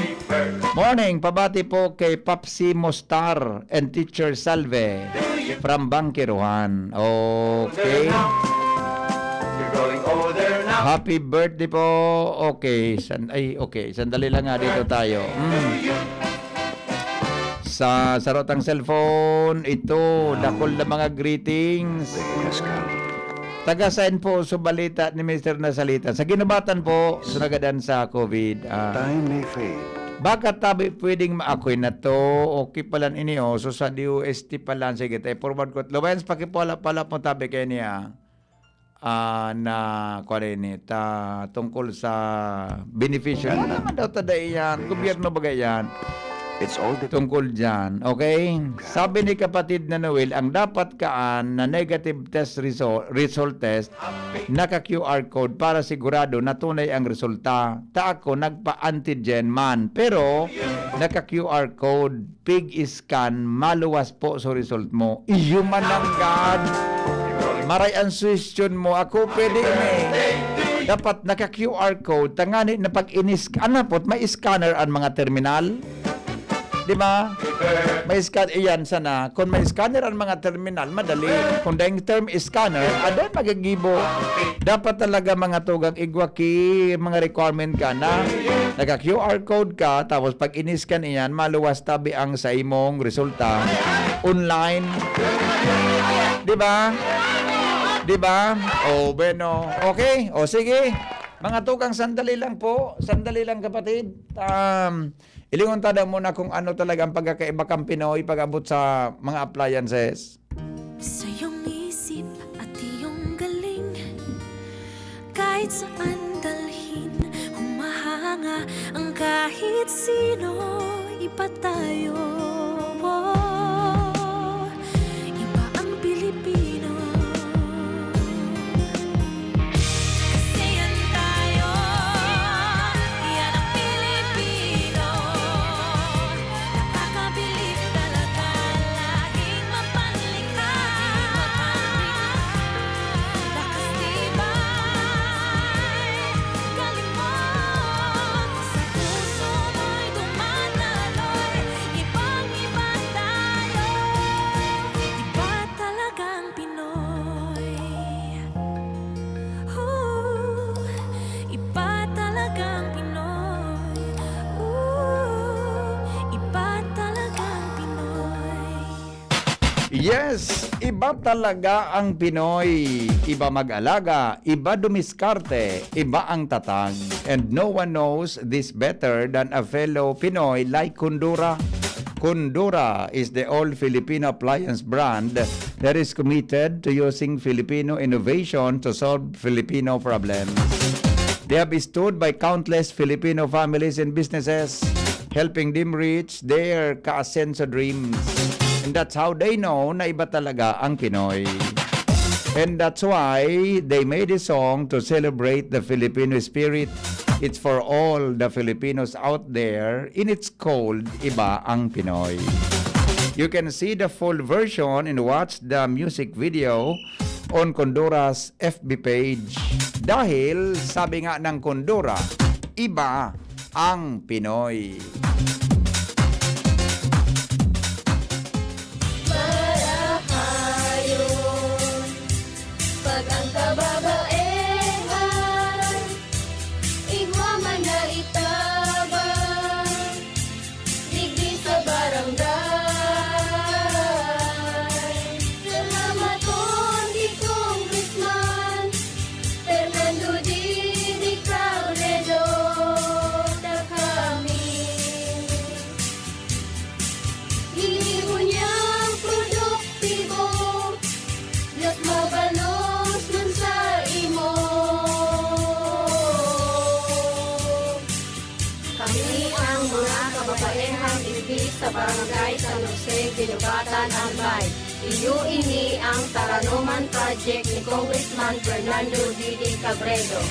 Morning, pabati po kay Papsi Mostar and Teacher Salve from Bangkiruhan. Okay. Happy birthday po. Okay. San-, ay, okay. Sandali lang nga, dito tayo. Mm. Sa sarotang cellphone, ito, dakul na mga greetings. Taga saan po sa balita ni Mister Nasalita? Sa Guinobatan po, nagadan sa COVID. Ah, Time may fade. Baka tabi pwedeng ma-, akoy na to. Okay palan ini, oh. So, sa D O S T palan. Sige, tayo forward ko. Lawrence, pakipala-pala po tabi kayo niya. Ah, na, kuwan ini, ta, tungkol sa benepisyo. Ano naman daw tada iyan? Gobyerno ba yan? It's all the Tungkol dyan, okay? Sabi ni kapatid na Noel, ang dapat kaan na negative test result, result test, naka-Q R code para sigurado na tunay ang resulta. Ta ako, nagpa-antigen man, pero naka-Q R code, pig scan, maluwas po sa result mo. Iyo man ang God. Maray ang suhestyon mo. Ako, pwede ini. Dapat naka-Q R code. Tangani na pag inis-, ano po, may scanner ang mga terminal? Di ba? May scan-, iyan sana. Kung may scanner ang mga terminal, madali. Kung daing term scanner, adan magagibo. Dapat talaga mga tugang igwa ki, mga requirement ka na naka-Q R code ka, tapos pag inis ka niyan, maluwas tabi ang sa imong resulta online. Di ba? Di ba? O, bueno. Okay. O, sige. Mga tugang, sandali lang po. Sandali lang, kapatid. Um, Ilingon ta daw muna kung ano talaga ang pagkakaiba kan Pinoy pag-abot sa mga appliances. Sa iyong isip at iyong galing, kahit saan dalhin, humahanga ang kahit sino, iba tayo. Iba ang Pilipino. Kasi yan tayo, yan ang Pilipino. Nakakabilib talaga, lahing mapanlikha. Lakas tibay, galing mo. Sa puso mo'y dumadaloy. Iba Yes, iba talaga ang Pinoy. Iba mag-alaga, iba dumiskarte, iba ang tatag. And no one knows this better than a fellow Pinoy like Kundura. Kundura is the all Filipino appliance brand that is committed to using Filipino innovation to solve Filipino problems. They have stood by countless Filipino families and businesses, helping them reach their ka-asenso dreams. And that's how they know na iba talaga ang Pinoy. And that's why they made a song to celebrate the Filipino spirit. It's for all the Filipinos out there, and it's called Iba ang Pinoy. You can see the full version and watch the music video on Kundura's F B page. Dahil sabi nga ng Kundura, iba ang Pinoy. Marahayon, pag ang kababaehan, igwa man na itabang, digdi sa barangay. Salamaton ki Congressman Fernando Didi Cabredo, ta kami ginibo niyang produktibo, mas mabalos man sa imo. Kami ang mga kababaehang digdi sa Barangay San Jose, Guinobatan, Albay. Iyo ini ang Taranoman Project ni Congressman Fernando Didi Cabredo.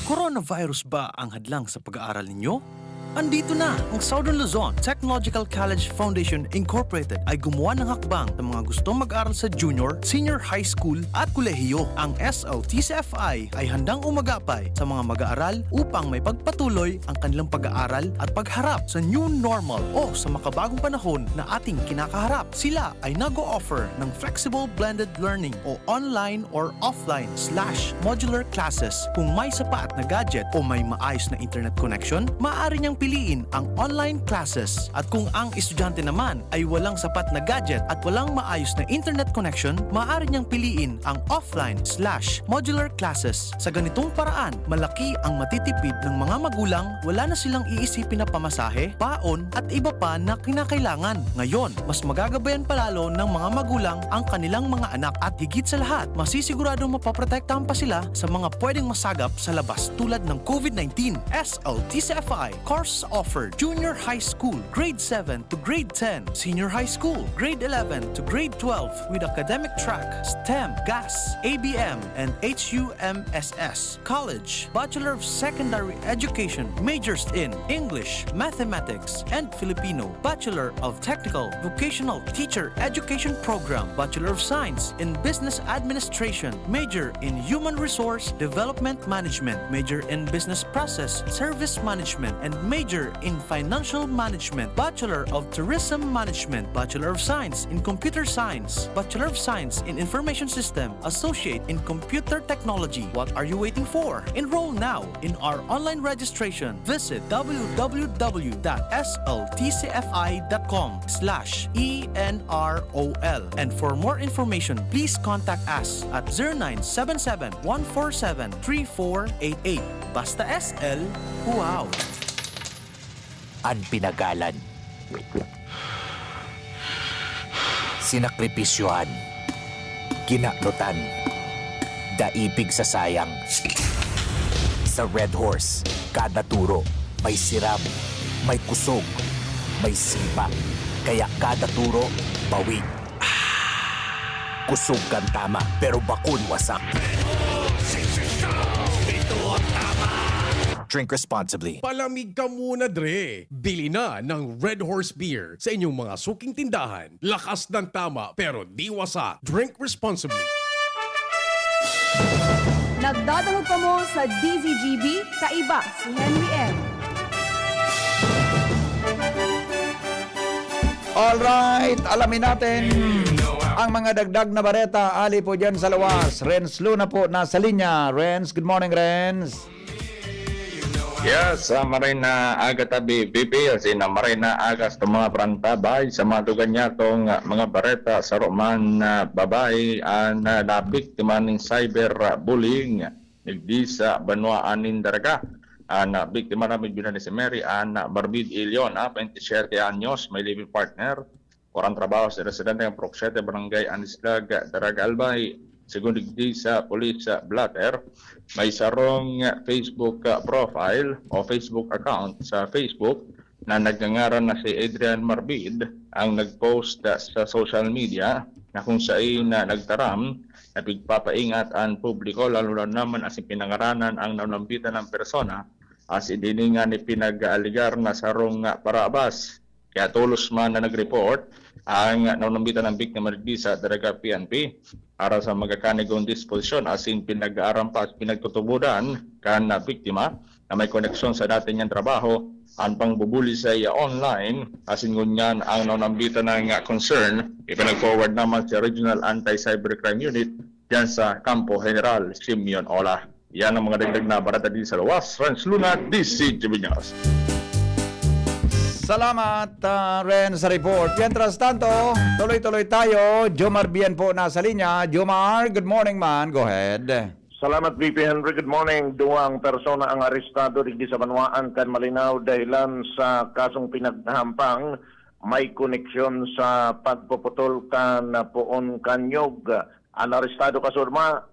Coronavirus ba ang hadlang sa pag-aaral ninyo? Andito na! Ang Southern Luzon Technological College Foundation Incorporated ay gumawa ng hakbang sa mga gustong mag-aral sa junior, senior high school at kolehiyo. Ang S L T C F I ay handang umagapay sa mga mag-aaral upang maipagpatuloy ang kanilang pag-aaral at pagharap sa new normal o sa makabagong panahon na ating kinakaharap. Sila ay nag-o-offer ng flexible blended learning o online or offline slash modular classes. Kung may sapat na gadget o may maayos na internet connection, maaari niyang piliin ang online classes. At kung ang estudyante naman ay walang sapat na gadget at walang maayos na internet connection, maaari niyang piliin ang offline slash modular classes. Sa ganitong paraan, malaki ang matitipid ng mga magulang, wala na silang iisipin na pamasahe, paon, at iba pa na kinakailangan. Ngayon, mas magagabayan pa lalo ng mga magulang ang kanilang mga anak at higit sa lahat, masisiguradong mapoprotektahan pa sila sa mga pwedeng masagap sa labas tulad ng COVID nineteen. S L T C F I course offered: Junior High School, Grade seven to Grade ten, Senior High School, Grade eleven to Grade twelve, with academic track, STEM, GAS, A B M, and H U M S S. College, Bachelor of Secondary Education, majors in English, Mathematics, and Filipino, Bachelor of Technical Vocational Teacher Education Program, Bachelor of Science in Business Administration, major in Human Resource Development Management, major in Business Process Service Management, and major in Financial Management, Bachelor of Tourism Management, Bachelor of Science in Computer Science, Bachelor of Science in Information System, Associate in Computer Technology. What are you waiting for? Enroll now in our online registration. Visit w w w dot s l t c f i dot com slash e n r o l. And for more information, please contact us at zero nine seven seven, one four seven, three four eight eight. Basta S L, wow! An pinagalan. Sinakripisyohan. Kinaknutan. Dai pigsasayang. Sa Red Horse, kada turo may siram, may kusog, may sipa. Kaya kada turo, bawi. Kusog kan tama, pero bakon wasak. Drink responsibly. Palamig ka muna, Dre! Bili na ng Red Horse Beer sa inyong mga suking tindahan. Lakas ng tama pero di wasak. Drink responsibly. Nagdadangog kamo sa D Z G B, kaiba si Henry M. Alright, alamin natin ang mga dagdag na bareta ali po dyan sa lawas. Renz Luna po nasa linya. Renz, good morning, Renz. Yes, sa maray na aga tabi, V P, as in, maray na aga sa mga parantabay, sa mga dugan niya tong, ah, mga bareta, sa roman na babae, ah, na nabiktima ning cyber, ah, bullying, digdi sa banwaan nin Daraga. Ah, nabiktima na may bilang ni si Mary Ann Barbid Ilion, ah, twenty-seven anyos, may living partner, Walang trabaho sa residente ng Purok Siete, Barangay Anislag, Daraga, Albay. Segun digdi sa police blotter, may sarong Facebook profile o Facebook account sa Facebook na nagngangaran na si Adrian Marbid ang nag-post sa social media na kung sain na nagtaram na pigpapaingat ang publiko, lalo na naman as in pinangaranan ang naunambitan ng persona, as in ini nga ni pinag-aaligar na sarong parabas. Kaya tolos man na nag-report ang naunambitan ng biktima digdi sa Daraga P N P para sa magkakanigong disposisyon, asin pinag-aarampas, pinagtutubodan kan biktima na may koneksyon sa dati niyang trabaho, ang pangbubuli sa iya online, asin ngunyan ang naunambitan ng concern, ipinag-forward naman sa Regional Anti-Cybercrime Unit diyan sa Campo General Simeon Ola. Yan ang mga dagdag na barata din sa luwas. Renz Luna, D C G B News. Salamat, ah, Ren, sa report. Mientras tanto, tuloy-tuloy tayo. Jomar Bien po nasa linya. Jomar, good morning man. Go ahead. Salamat, V P Henry. Good morning. Duwang persona ang arestado digdi sa banwaan kan Malinao dahilan sa kasong pinaghahampang may koneksyon sa pagpuputol kan poon kan niyog. An arestado kasurma,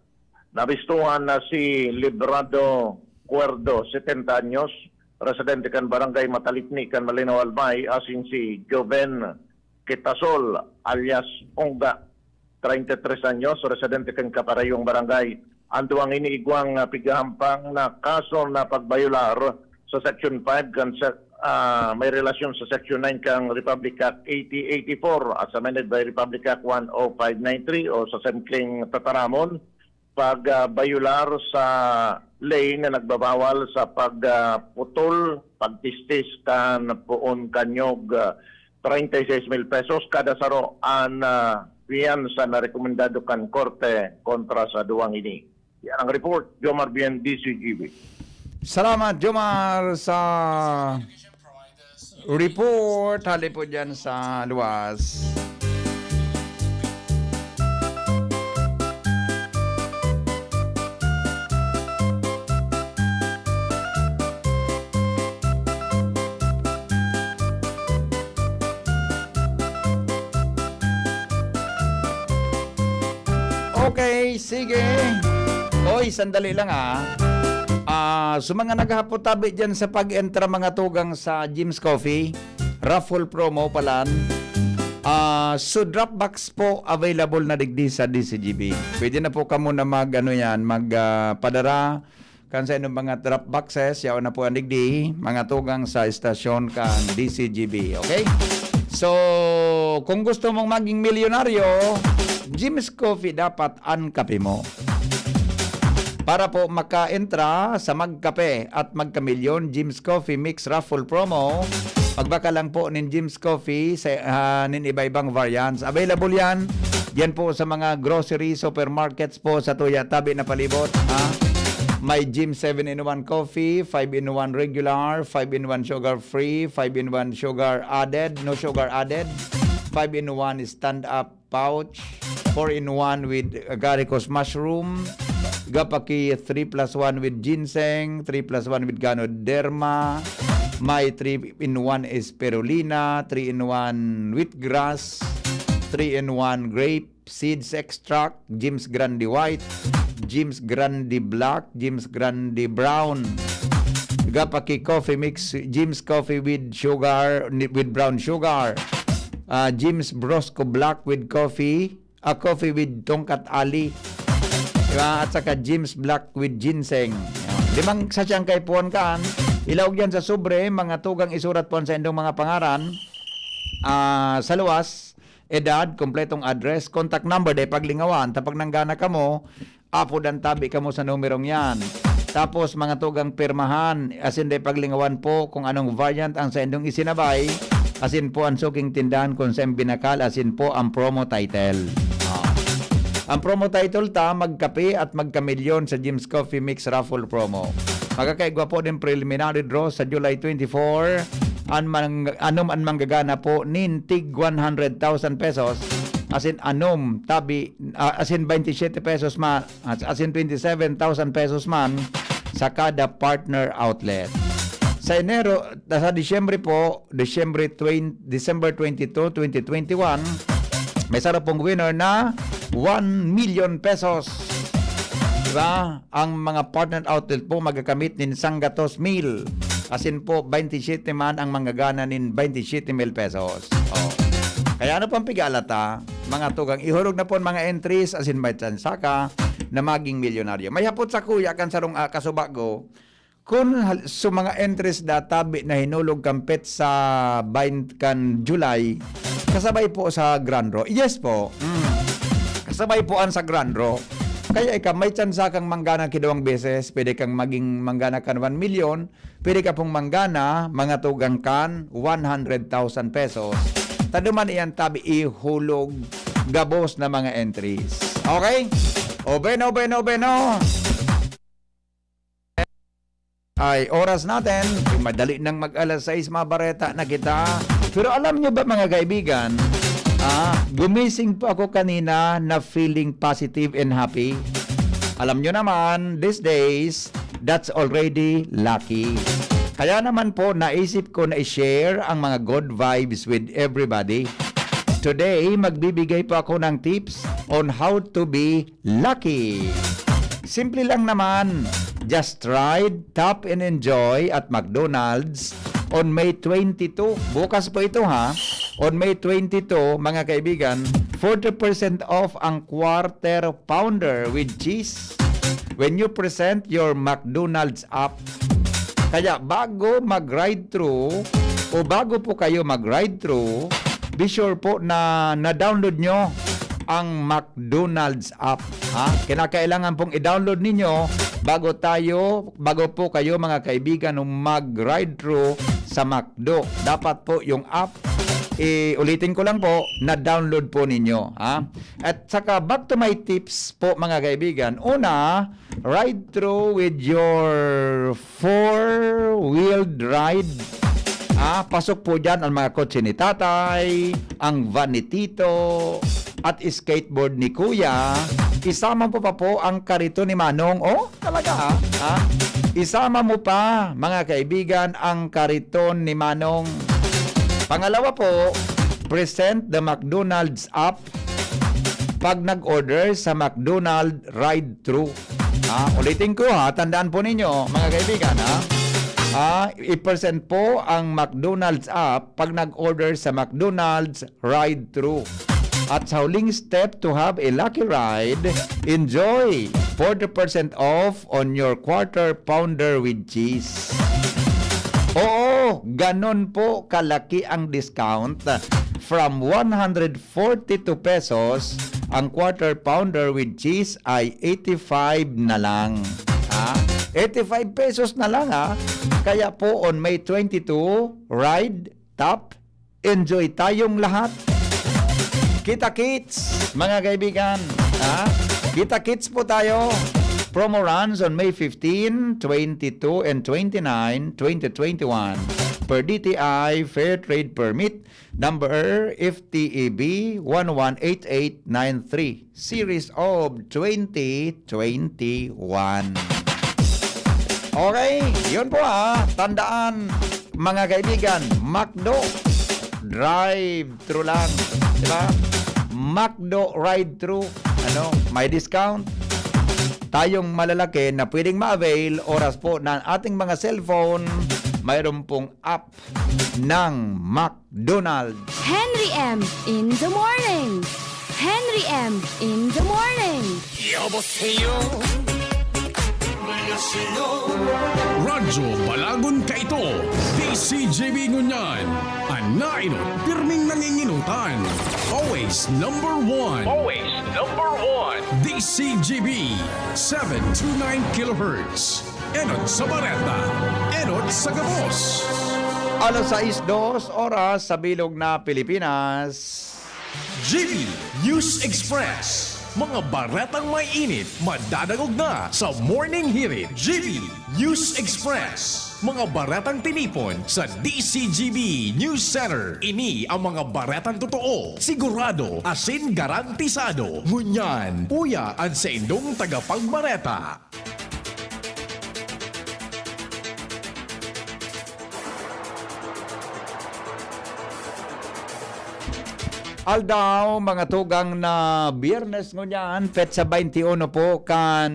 nabistuhan na si Librado Cuerdo, setenta anyos, residente kan Barangay Matalipni kan Malinao, Albay, asin si Joven Quitasol alias Ongga, treinta y tres anyos, residente kan kaparehong barangay. An duwang ini igwang, ah, pighahampang na kaso na pagbayolar sa Section five kan sa, ah, may relasyon sa Section nine kan Republic Act eighty eighty-four, as amended by Republic Act one oh five nine three o sa simpleng tataramon, pag, ah, bayolar sa ley na nagbabawal sa pag, ah, putol, pagtistis kan poon kan niyog, ah, treinta y seis mil pesos kada saro an, ah, piyansa na rekomendado kan korte kontra sa duwang ini. Yan ang report, Jomar Bien, D C G B. Salamat, Jomar, sa report hali po dyan sa luwas. Okay, sige. Oy, sandali lang, ah. Ah, sa mga naghahapot-tabi dyan sa pag-entra, mga tugang, sa Jim's Coffee, raffle promo palan. Ah, so drop box po available na digdi sa D C G B. Pwede na po kamo na mag, ano yan, mag, ah, padara kan sa inyong mga drop boxes, yaon na po ang digdi, mga tugang sa estasyon kan D C G B, okay? So, kung gusto mong maging milyonaryo, Jim's Coffee dapat an kape mo. Para po makaentra sa Magkape at Magkamilyon Jim's Coffee Mix Raffle Promo, magbaka lang po nin Jim's Coffee sa, ah, nin iba-ibang variants. Available yan. Yan po sa mga grocery, supermarkets po sa tuya tabi na palibot, ha? May Jim seven-in-one coffee, five-in-one regular, five-in-one sugar free, five-in-one sugar added, no sugar added, five-in-one stand-up pouch, four-in-one with agaricus mushroom, gapaki three plus one with ginseng, three plus one with ganoderma, may three-in-one spirulina, three-in-one wheatgrass, three-in-one grape seeds extract, Jim's Grande White, Jim's Grande Black, Jim's Grande Brown. Gapaki coffee mix, Jim's Coffee with sugar, ni-, with brown sugar. Ah, Jim's Brosco Black with coffee, a coffee with tongkat ali. Diba? At saka Jim's Black with ginseng. Limang sasyang kaipuhan kaan. Ilaog yan sa sobre, mga tugang isurat po sa indong mga pangaran. Ah, sa luwas, edad, kompletong address, contact number, dai paglingawan. Ta pag nanggana kamo, apodan tabi kamo sa numerong yan. Tapos, mga tugang pirmahan, asin dai paglingawan po kung anong variant ang saindong isinabay, asin po ang suking tindahan kung saan binakal, asin po ang promo title. Ah. Ang promo title ta, Magkape at Magkamilyon sa Jim's Coffee Mix Raffle Promo. Magkakaigwa po nin preliminary draw sa July twenty-four. An mang-, anom an manggagana po nin tig one hundred thousand pesos. As in, anom, tabi, ah, as in, twenty-seven pesos ma-, as, as in, twenty-seven thousand pesos man sa kada partner outlet. Sa Enero, sa Disyembre po, Disyembre twenty, December twenty-two, twenty twenty-one, may saro pong winner na one million pesos. Diba? Ang mga partner outlet po magakamit nin sanggatos mil. As in po, twenty-seven man ang manggagana nin twenty-seven mil pesos. Oh. Kaya ano pang pigalata, mga tugang, ihulog na po ang mga entries, as in may tsansa ka na maging milyonaryo. May hapot sa kuya kan sarong, ah, kasubago, kun hal-, so mga entries da tabi na hinulog kampit sa bain kan July, kasabay po sa Grand Draw. Yes po. Mm. Kasabay po an sa Grand Draw. Kaya ika, may tsansa kang manggana kiduwang beses, pwede kang maging manggana kan one million, pwede ka pong manggana, mga tugang kan one hundred thousand pesos. Taduman iyan tabi ihulog gabos na mga entries. Okay? O bueno, bueno, bueno. Ay, oras natin. Madali nang mag-alas sais, mabareta na kita. Pero alam nyo ba, mga kaibigan, ah, gumising po ako kanina na feeling positive and happy. Alam nyo naman, these days, that's already lucky. Kaya naman po, naisip ko na i-share ang mga good vibes with everybody. Today, magbibigay po ako ng tips on how to be lucky. Simple lang naman. Just ride, tap, and enjoy at McDonald's on May twenty-two. Bukas po ito, ha. On May twenty-two, mga kaibigan, forty percent off ang Quarter Pounder with Cheese when you present your McDonald's app. Kaya bago mag-ride-thru o bago po kayo mag-ride-thru, be sure po na na-download nyo ang McDonald's app, ha? Kinakailangan pong i-download ninyo bago tayo, bago po kayo, mga kaibigan, mag-ride-thru sa McDo. Dapat po yung app, eh, ulitin ko lang po, na-download po ninyo, ha? At saka, back to my tips po, mga kaibigan. Una, ride-thru with your four-wheeled ride. Ah, pasok po dyan ang mga kotse ni tatay, ang van ni tito, at skateboard ni kuya. Isama mo pa po ang kariton ni Manong. Oh, talaga, ah. Ah, isama mo pa, mga kaibigan, ang kariton ni Manong. Pangalawa po, present the McDonald's app pag nag-order sa McDonald's ride-thru. Ah, ulitin ko, ha, tandaan po ninyo, mga kaibigan, ha. Ah, i-present po ang McDonald's app pag nag-order sa McDonald's ride-thru. At sa huling step to have a lucky ride, enjoy forty percent off on your Quarter Pounder with Cheese. Oo, ganon po kalaki ang discount. From one hundred forty-two pesos, ang Quarter Pounder with Cheese ay eighty-five na lang. Ha? Eighty-five pesos na lang, ha? Kaya po, on May twenty-two, ride, tap, enjoy tayong lahat. Kita-kits, mga kaibigan. Ha? Kita-kits po tayo. Promo runs on May fifteen, twenty-two, and twenty-nine, twenty twenty-one. Per D T I Fair Trade Permit number F T E B one one eight eight nine three, series of twenty twenty-one. Okay, yun po, ha. Tandaan, mga kaibigan, McDo, drive-thru lang. Di ba? McDo, ride-thru. Ano, may discount. Tayong malalaki na pwedeng ma-avail oras po na ating mga cellphone, mayroon pong app ng McDonald's. Henry M in the morning. Henry M in the morning. 여보세요. 안녕하세요. Radyo Balagon Kaito, D C G B Ngunyan, an nainot pirming nanginginutan. Always number one. Always number one. D C G B, seven two nine kilohertz. Enot sa Bareta, enot sa Gabos. Alas sais dos oras sa bilog na Pilipinas. G B News Express. Mga baretang may init, madadangog na sa Morning Hirit, G B News Express. Mga baretang tinipon sa D C G B News Center. Ini ang mga baretang totoo, sigurado, asin garantisado. Ngunyan, uya an saindong tagapagbareta. Aldaw, mga tugang, na Biyernes ngunyan, petsa twenty-uno po kan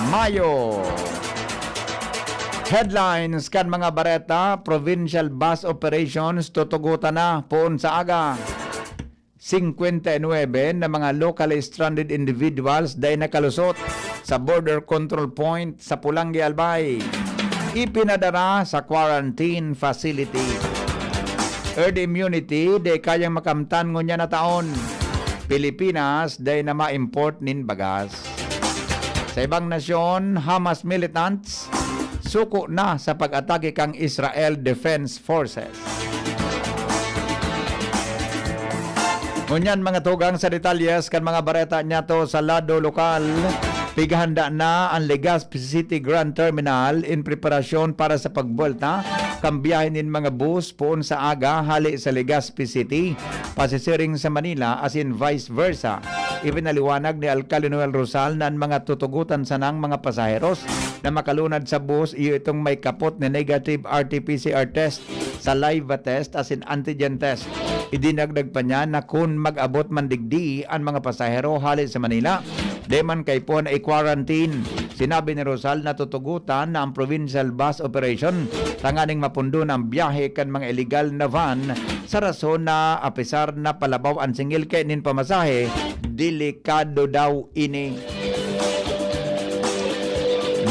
Mayo. Headlines kan mga bareta: provincial bus operations tutugotan na poon sa aga. Singkwenta y nuebe na mga locally stranded individuals dai nakalusot sa border control point sa Polangui, Albay. Ipinadara sa quarantine facility. Herd immunity dai kayang makamtan ngunyan na taon. Pilipinas dai na ma-import nin bagas. Sa ibang nasyon, Hamas militants suko na sa pag-atake kan Israel Defense Forces. Ngunyan, mga tugang, sa detalyes kan mga bareta niyato sa lado lokal, pighahanda na an Legazpi City Grand Terminal in preparasyon para sa pagbuwelta kan biyahe nin mga bus poon sa aga hale sa Legazpi City, pasisiring sa Manila, asin vice versa. Ipinaliwanag ni Alcalde Noel Rosal na an mga tutugotan sanang mga pasaheros na makalunad sa bus iyo itong may kapot na negative R T P C R test, saliva test asin antigen test. Idinagdag pa niya na kun mag-abot man digdi an mga pasahero hale sa Manila, di man kaipuhan na i-quarantine. Sinabi ni Rosal na tutugotan na ang provincial bus operation tanganing mapundo na ang biyahe kan mga iligal na van sa rason na, apisar na palabaw an singil kay nin pamasahe, delikado daw ini.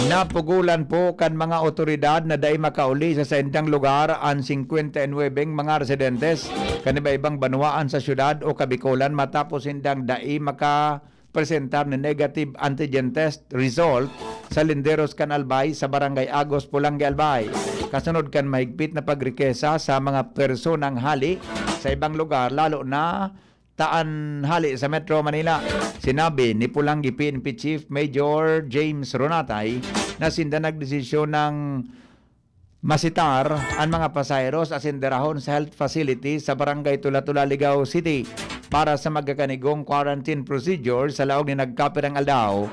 Napugolan po kan mga otoridad na dai makauli sa saindang lugar an singkwenta y nuwebeng mga residentes kan iba-ibang banwaan sa syudad o kabikolan matapos sindang dai makapresentar nin negative antigen test result sa Linderos kan Albay sa Barangay Agos, Polangui, Albay, kasunod kan mahigpit na pagrekesa sa mga personang hali sa ibang lugar, lalo na ta an hali sa Metro Manila. Sinabi ni Polangui P N P Chief Major James Ronatay na sinda nagdesisyon nang masitar an mga pasaheros asin darahon sa health facility sa Barangay Tula-Tula, Ligao City para sa magkakanigong quarantine procedure sa laog nin nagkapirang aldaw,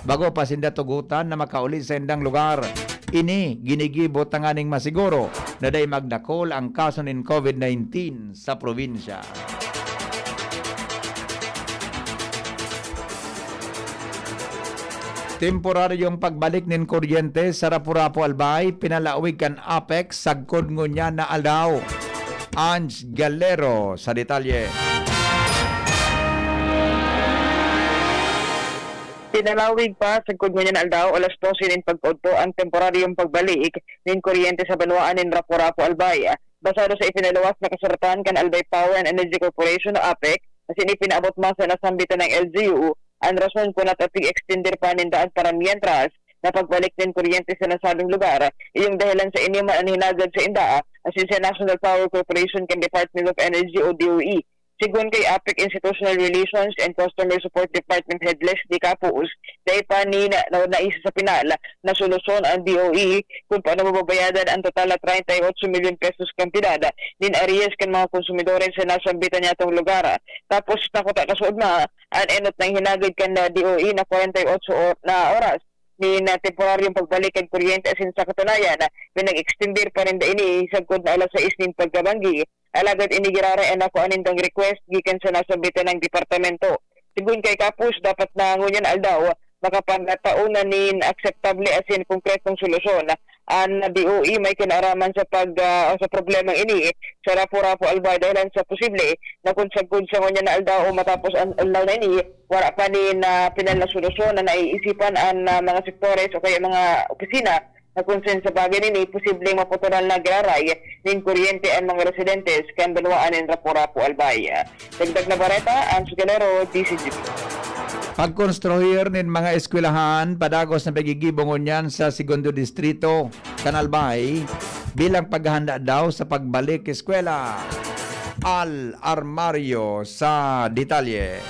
bago pa sinda tugotan na makauli sa indang lugar. Ini ginigibo tanganing masiguro na dai magdakol ang kaso nin COVID nineteen sa probinsya. Temporaryong pagbalik nin kuryente sa Rapu-Rapu, Albay, pinalawig kan APEC sagkod ngunyan na aldaw. Ange Galero sa detalye. Pinalawig pa sagkod ngunyan na aldaw, alas dose nin pagkaudto, ang temporaryong pagbalik nin kuryente sa banwaan nin Rapu-Rapu, Albay. Basado sa ipinaluwas na kasuratan kan Albay Power and Energy Corporation o APEC, asin ipinaabot man sa nasambitan ng L G U, ang rason kun nata pig-extender pa ninda an para mientras na pagbalik nin kuryente sa nasabing lugar, iyong dahilan sa ini man an hinagad sa inda asin sa National Power Corporation kan Department of Energy o D O E. Sigon kay APEC Institutional Relations and Customer Support Department Head Leslie Capus, dai pa ni na, na, naisa sa pinal na solusyon ang D O E kun paano mababayadan ang total na treinta y ocho milyon pesos kantidad nin arrears kan mga konsumidores sa nasambitan niyatong lugar. Tapos nakuta kasuod na an enot na hinagad kan, ah, D O E na kwarenta y otso or-, na oras nin, ah, temporaryong pagbalik kan kuryente asin sa katunayan, ah, pinag-extender pa ninda ini sagkod na alas sais nin pagkabanggi. Alagad ini giraray an nakuha nindang request gikan sa nasambitan na departamento. Sigon kay Capus, dapat na ngunyan aldaw makapagtao na nin akseptable asin konkretong solusyon. An D O E may kinaaraman sa pag, ah, sa problemang ini sa Rapu-Rapu, Albay, dahilan sa posible na kun sagkod sa ngunyan na aldaw o matapos an aldaw na ini, wala pa nin, ah, pinal na solusyon na naiisipan an, ah, mga sektores o kaya mga opisina na kun sa bagay nini posibleng maputulan na giraray nin kuryente an mga residentes kan banwaan nin Rapu-Rapu, Albay. Dagdag na bareta, Ange Galero, D C G P. Pagkonstruhir nin mga eskwelahan, padagos na pagigibo ngunyan sa Segundo Distrito kan Albay bilang paghahanda daw sa pagbalik eskwela. Al Armario sa detalye.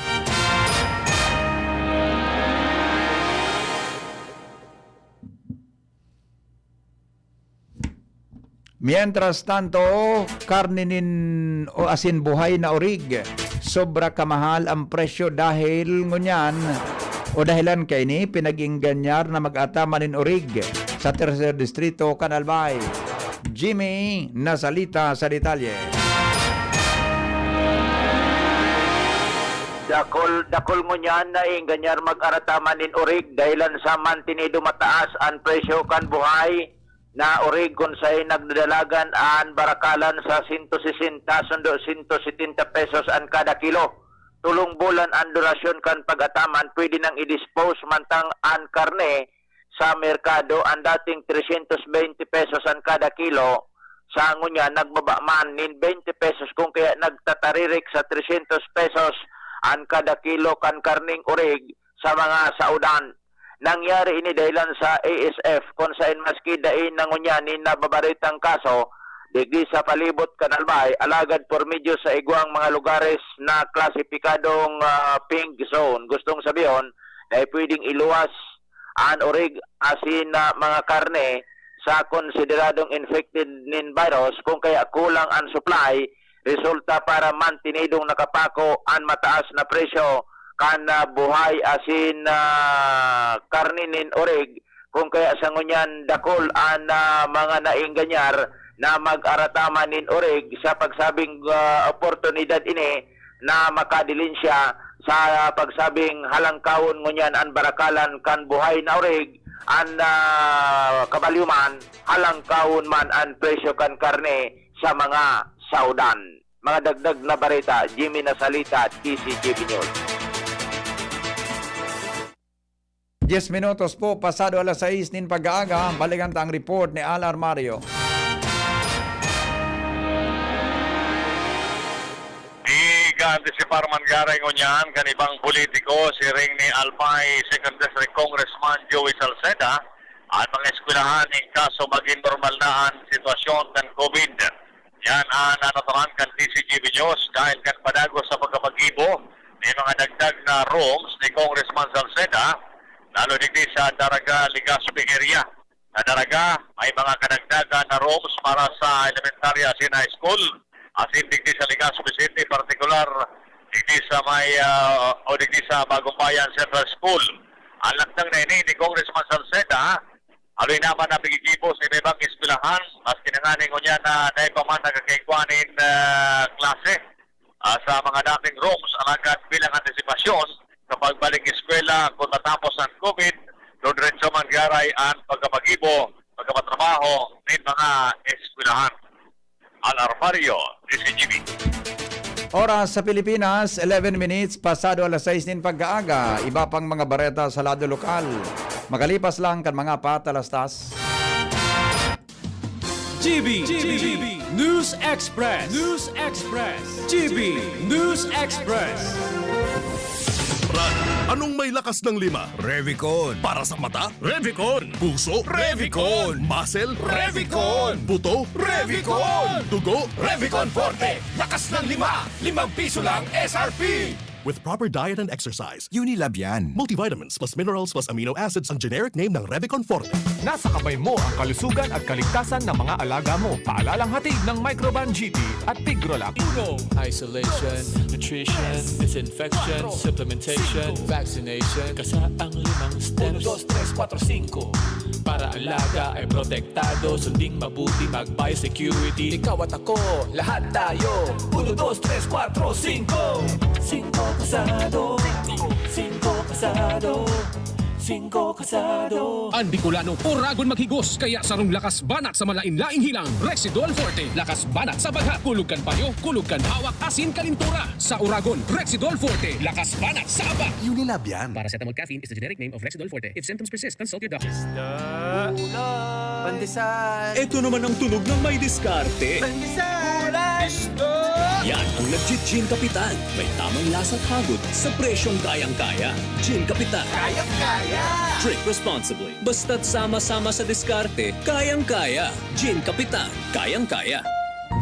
Mientras tanto, karne nin o asin buhay na orig, sobra kamahal ang presyo dahil ngunyan o dahilan kaini, pinag-ingganyar na mag-ataman nin orig sa Tercer Distrito kan Albay. Jimmy Nasalita sa detalye. Dakul, dakul ngunyan na ingganyar mag-arataman nin orig dahilan sa mantinido mataas an presyo kan buhay na orig kun saen nagdadalagan an barakalan sa sento sesenta sundo sento setenta pesos an kada kilo. Tolong bulan an durasyon kan pag-ataman, pwede nang i-dispose mantang an karne sa merkado. An dating tresyentos beynte pesos an kada kilo, sa ngunyan nagbaba man nin beynte pesos kun kaya nagtataririk sa tresyentos pesos an kada kilo kan karneng orig sa mga saodan. Nangyari ini dahilan sa A S F, kun saen maski dai na ngunyan nin nababaritang kaso digdi sa palibot kan Albay, alagad por medyo sa igwang mga lugares na klasipikadong, ah, pink zone, gustong sabihon, dai pwedeng iluwas an orig asin, ah, mga karne sa konsideradong infected nin virus, kun kaya kulang an supply, resulta para mantinidong nakapako an mataas na presyo kan, ah, buhay asin, ah, karne nin orig, kun kaya sa ngunyan dakul an, ah, mga naingganyar na mag-arataman nin orig sa pagsabing, ah, oportunidad ini na makadilin siya sa pagsabing halangkawon ngunyan an barakalan kan buhay na orig, an, ah, kabalyo man, halangkawon man an presyo kan karne sa mga saodan. Mga dagdag na bareta, Jimmy Nasalita, D C G B News. Diez minutos po pasado alas sais nin pag-aaga, balikan ta ang report ni Al Armario. Nag-antisipar man giraray ngunyan kan ibang politiko, siring ni Albay Second District Congressman Joey Salceda, an mga eskwelahan in kaso magin normal na an sitwasyon kan COVID. Yan an natutukan kan D C G B News dahil kan padagos sa pagkapaggibo nin mga dagdag na rooms ni Congressman Salceda, lalo digdi sa Daraga, Legazpi area. Sa Daraga, may mga kadagdagan na rooms para sa elementarya asin high school, asin digdi sa Legazpi City, partikular digdi sa may, ah, o digdi sa Bagong Bayan Central School. An lakdang na ini ni Congressman Salceda, haloy na man na piggigibo sa iba-ibang eskwelahan, maski na ngani ngunyan na dai pa man nagkakaigwa nin, ah, klase, ah, sa mga dating rooms, alagad bilang antisipasyon sa pagbalik eskwela kun matapos an COVID, dudiretso man giraray an pagkapaggibo, pagkapatrabaho nin mga eskwelahan. Al Armario, D C G B. Oras sa Pilipinas, eleven minutes pasado alas sais nin pag-aaga. Iba pang mga bareta sa lado lokal. Makalipas lang kan mga patalastas. G B, G B, News Express, News Express, G B News Express. Brad, anong may lakas ng lima? Revicon. Para sa mata? Revicon. Puso? Revicon. Muscle? Revicon. Buto? Revicon. Dugo? Revicon Forte. Lakas ng lima. Limang piso lang S R P. With proper diet and exercise. Unilab yan. Multivitamins plus minerals plus amino acids ang generic name ng Revicon Forte. Nasa kamay mo ang kalusugan at kaligtasan ng mga alaga mo. Paalalang hatid ng Microban G T at Tigrolak. Uno. Isolation, nutrition, disinfection, supplementation, vaccination. Kasa ang limang steps. Uno, dos, tres, kuwatro, singko. Para alaga ay protektado, sunding mabuti, mag-biosecurity. Ikaw at ako, lahat tayo. Uno, dos, tres, kuwatro, singko. Singko kasado. Singko kasado. Singko kasado. An Bicolano, oragon maghigos, kaya sarong lakas banat sa malain-laing hilang, Rexidol Forte. Lakas banat sa bagha, kulog kan payo, kulog kan hawak, asin kalintura. Sa oragon, Rexidol Forte. Lakas banat sa aba. Unilab yan. Paracetamol caffeine is the generic name of Rexidol Forte. If symptoms persist, consult your doctor. Isda. Ulam. Pandesal. Ito naman ang tunog ng may diskarte. Pandesal. Gulay. Isda. Yan ang nagji-Gin Kapitan. May tamang lasa at hagod sa presyong kayang-kaya. Gin Kapitan. Kayang-kaya. Drink responsibly. Basta't sama-sama sa diskarte, kayang-kaya. Gin Kapitan, kayang-kaya.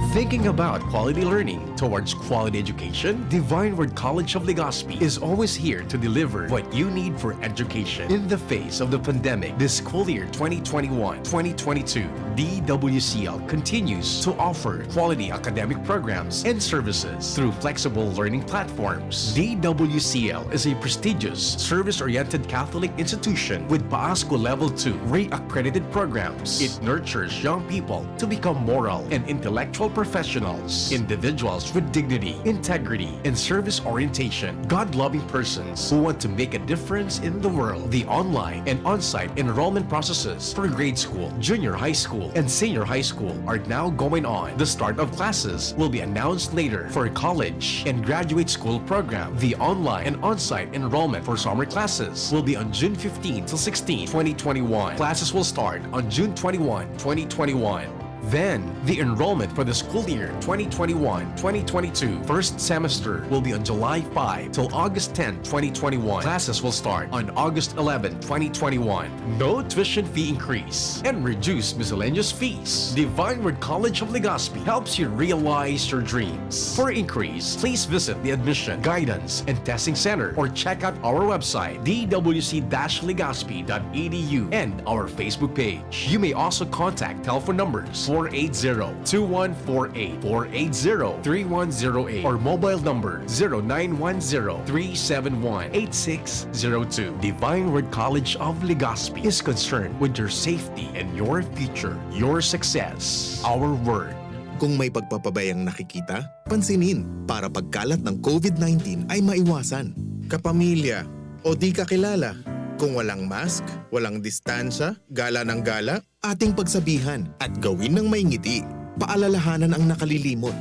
Thinking about quality learning towards quality education? Divine Word College of Legazpi is always here to deliver what you need for education. In the face of the pandemic, this school year twenty twenty-one twenty twenty-two, D W C L continues to offer quality academic programs and services through flexible learning platforms. D W C L is a prestigious, service-oriented Catholic institution with PASCO Level two Ray accredited programs. It nurtures young people to become moral and intellectual professionals, individuals with dignity, integrity, and service orientation, God-loving persons who want to make a difference in the world. The online and on-site enrollment processes for grade school, junior high school, and senior high school are now going on. The start of classes will be announced later. For college and graduate school program, the online and on-site enrollment for summer classes will be on June fifteen to sixteen, twenty twenty-one. Classes will start on June twenty-one, twenty twenty-one. Then, the enrollment for the school year twenty twenty-one twenty twenty-two first semester will be on July five till August ten, twenty twenty-one. Classes will start on August eleven, twenty twenty-one. No tuition fee increase and reduced miscellaneous fees. Divine Word College of Legazpi helps you realize your dreams. For inquiries, please visit the Admission, Guidance, and Testing Center or check out our website, d w c dash legazpi dot e d u, and our Facebook page. You may also contact telephone numbers four eight zero, two one four eight, four eight zero, three one zero eight, or mobile number zero nine one zero, three seven one, eight six zero two. Divine Word College of Legazpi is concerned with your safety and your future, your success, our word. Kung may pagpapabayang nakikita, pansinin para pagkalat ng covid nineteen ay maiwasan. Kapamilya o di kakilala, kung walang mask, walang distansya, gala ng gala, ating pagsabihan at gawin ng may ngiti. Paalalahanan ang nakalilimot.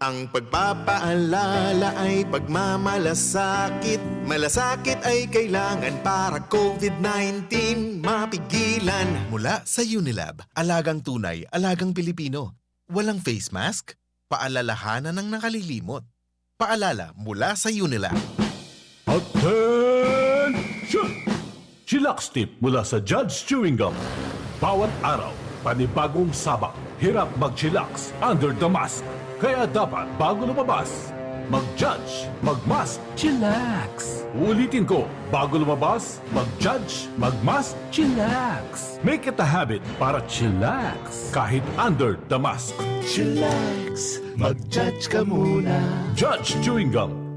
Ang pagpapaalala ay pagmamalasakit. Malasakit ay kailangan para covid nineteen mapigilan. Mula sa Unilab, alagang tunay, alagang Pilipino. Walang face mask? Paalalahanan ang nakalilimot. Paalala mula sa Unilab. Attention! Chillax tip mula sa Judge Chewing Gum. Bawat araw, panibagong sabak. Hirap mag-chillax under the mask. Kaya dapat bago lumabas, mag-judge, mag-mask, chillax. Uulitin ko, bago lumabas, mag-judge, mag-mask, chillax. Make it a habit para chillax kahit under the mask. Chillax, mag-judge ka muna. Judge Chewing Gum.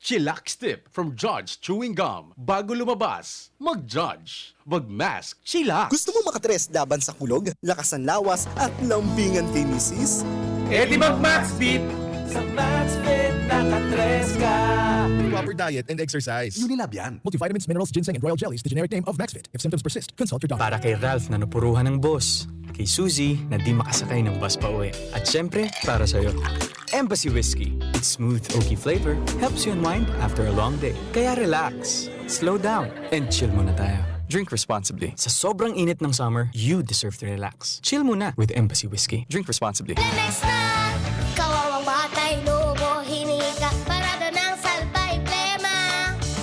Chillax tip from Judge Chewing Gum. Bago lumabas, mag-judge, mag-mask, chillax. Gusto mo makatres laban sa kulog, lakas ng lawas, at lambingan kay misis? Eh di mag-Max Fit! Sa Max Fit, nakatres ka! Proper diet and exercise. Unilab yan. Multivitamins, minerals, ginseng, and royal jellies, the generic name of Maxfit. If symptoms persist, consult your doctor. Para kay Ralph na napuruhan ng boss, kay Suzy na di makasakay ng bus pa uwi, at syempre, para sa'yo. Embassy Whiskey. Its smooth, oaky flavor helps you unwind after a long day. Kaya relax, slow down, and chill muna tayo. Drink responsibly. Sa sobrang init ng summer, you deserve to relax. Chill muna with Embassy Whiskey. Drink responsibly. Lemex na! Kawawang batay, lobo, hiningi ka, parada ng salbay, plema.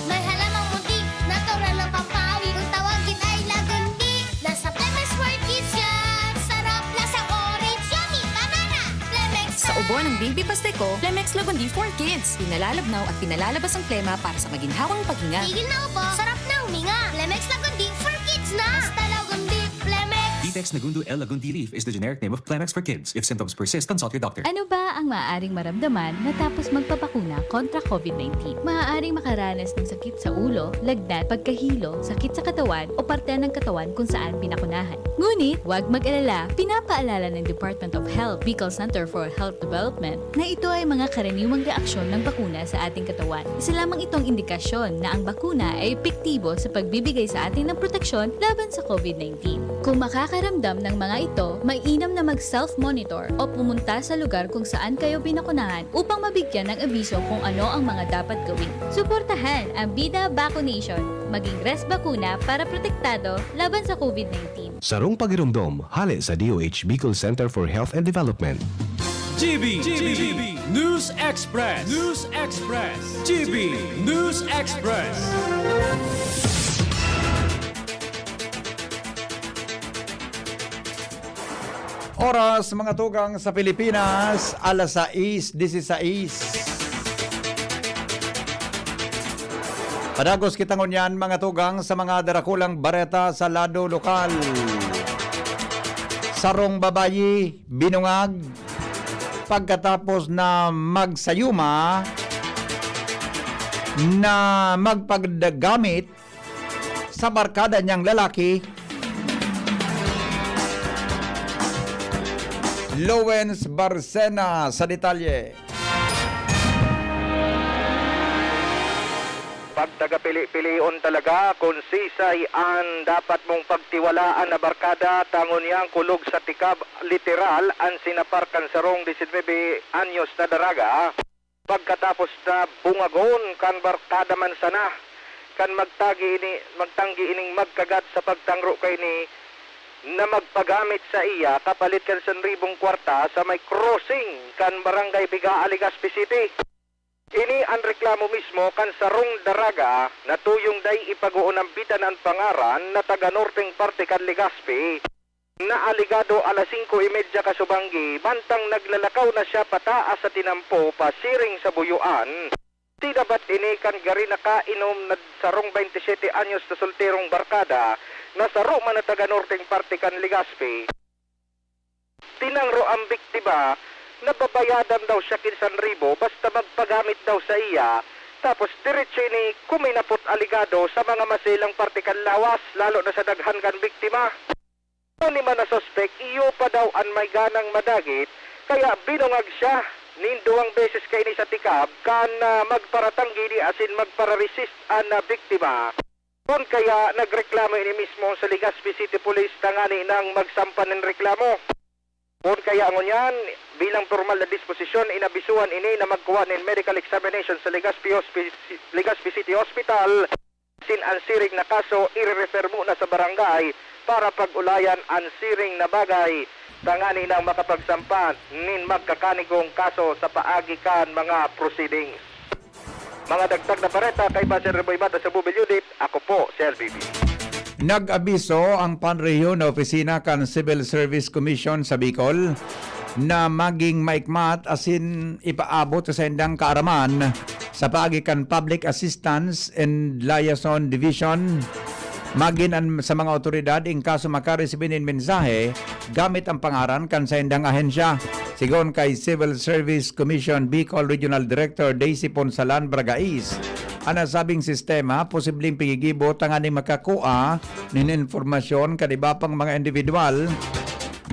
May halamang muntik, natural na pampawi. Kung tawagin ay lagundi, nasa Lemex for Kids yan. Sarap, lasang orange, yummy, banana. Lemex Sa na! Ubo ng Baby Pasteco, Lemex Lagundi for Kids. Pinalalabnaw at pinalalabas ang plema para sa maginhawang paghinga. Tigil na ubo, sarap na huminga. Lemex Lagundi for Kids na! Basta Lagundi, Lemex! Vitex Nagundo L Lagundi leaf is the generic name of Clemex for kids. If symptoms persist, consult your doctor. Ano ba ang maaaring maramdaman matapos magpabakuna kontra covid nineteen? Maaaring makaranas ng sakit sa ulo, lagnat, pagkahilo, sakit sa katawan o parte ng katawan kung saan binakunahan. Ngunit, huwag mag-alala, pinapaalala ng Department of Health, Bicol Center for Health Development, na ito ay mga karaniwang reaksyon ng bakuna sa ating katawan. Isa lamang itong indikasyon na ang bakuna ay epektibo sa pagbibigay sa atin ng proteksyon laban sa covid nineteen. Kung makakaramdam ng mga ito, mainam na mag-self-monitor o pumunta sa lugar kung saan kayo binakunahan upang mabigyan ng abiso kung ano ang mga dapat gawin. Suportahan ang Bida Vaccination. Maging Res Bakuna para protektado laban sa covid nineteen. Sarong pagiromdom, hale sa D O H Bicol Center for Health and Development. G B, G B, News Express, News Express, G B, News Express. Oras, mga tugang, sa Pilipinas, alas sais disisais. Padagos kita ngunyan, mga tugang, sa mga darakulang bareta sa lado lokal. Sarong babayi, binungag, pagkatapos na magsayuma na magpagdagamit sa barkada niyang lalaki. Lowens Barcena sa detalye. Pagtagapili-pilion talaga kun sisay an dapat mong pagtiwalaan na barkada, ta ngunyan kulog sa tikab, literal, an sinapar kan sarong disinwebe anyos na daraga. Pagkatapos na bungagon kan barkada man sana, kan magtagi ini, magtanggi ining magkagat sa pagtangro kaini na magpagamit sa iya kapalit kan sanribong kwarta sa may crossing kan Barangay Bigaa, Legazpi City. Ini an reklamo mismo kan sarong daraga na tuyong dai ipagoonambitan an pangaran na taga norteng parte kan Legazpi. Naaligado alas singko y medya kasubanggi, mantang naglalakaw na siya pataas sa tinampo pasiring sa Buyoan. Tinabat ini kan gari nakainom na sarong baynte siyete anyos na solterong barkada na saro man na taga norteng parte kan Legazpi. Tinangro ang biktima na babayadan daw siya kinsan ribo basta magpagamit daw sa iya, tapos diretso ini kuminapot aligado sa mga maselang parte kan lawas, lalo na sa daghan kan biktima. Ni man na suspek, iyo pa daw an may ganang madagit, kaya binungag siya nin duwang beses kaini sa tikab kan, ah, magparatanggi ini asin magpararesist an, ah, biktima. Kun kaya nagreklamo ini mismo sa Legazpi City Police tangani nang magsampa nin reklamo. Kun kaya ngunyan, bilang pormal na disposisyon, inabisuhan ini na magkuha nin medical examination sa Legazpi Hospi-, Legazpi City Hospital. Asin an siring na kaso, irerefer muna sa barangay para pag-ulayan an siring na bagay, tangani nang makapagsampa nin magkakanigong kaso sa paagi kan mga proceedings. Mga dagdag na bareta kaiba si Reboy Bata sa Bubil Unit, ako po si L B B. Nag-abiso ang panrehiyon na opisina kan Civil Service Commission sa Bicol na maging maikmat asin ipaabot sa saindang kaaraman sa paagi kan Public Assistance and Liaison Division. Magin an, sa mga awtoridad in kaso makaresibi nin mensahe gamit ang pangaran kan saindang ahensya. Sigon kay Civil Service Commission Bicol Regional Director Daisy Ponsalan Bragais, an nasabing sistema posibleng pigigibo tanganing makakua nin impormasyon kan iba pang mga individual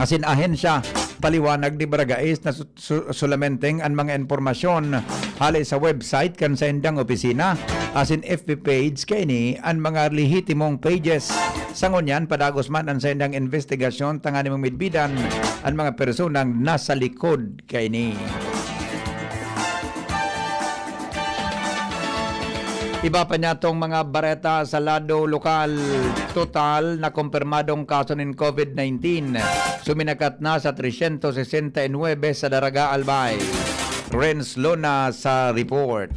asin ahensya. Paliwanag ni Bragais na su-, su-, solamenteng an mga impormasyon hale sa website kan saindang opisina asin F B page kaini an mga lehitimong pages. Sa ngunyan, padagos man an saindang investigasyon tanganing mamidbidan an mga personang nasa likod kaini. Iba pa niyatong mga bareta sa lado lokal. Total na kumpirmadong kaso nin COVID nineteen suminakat na sa trescientos sesenta y nuebe sa Daraga, Albay. Renz Luna sa report.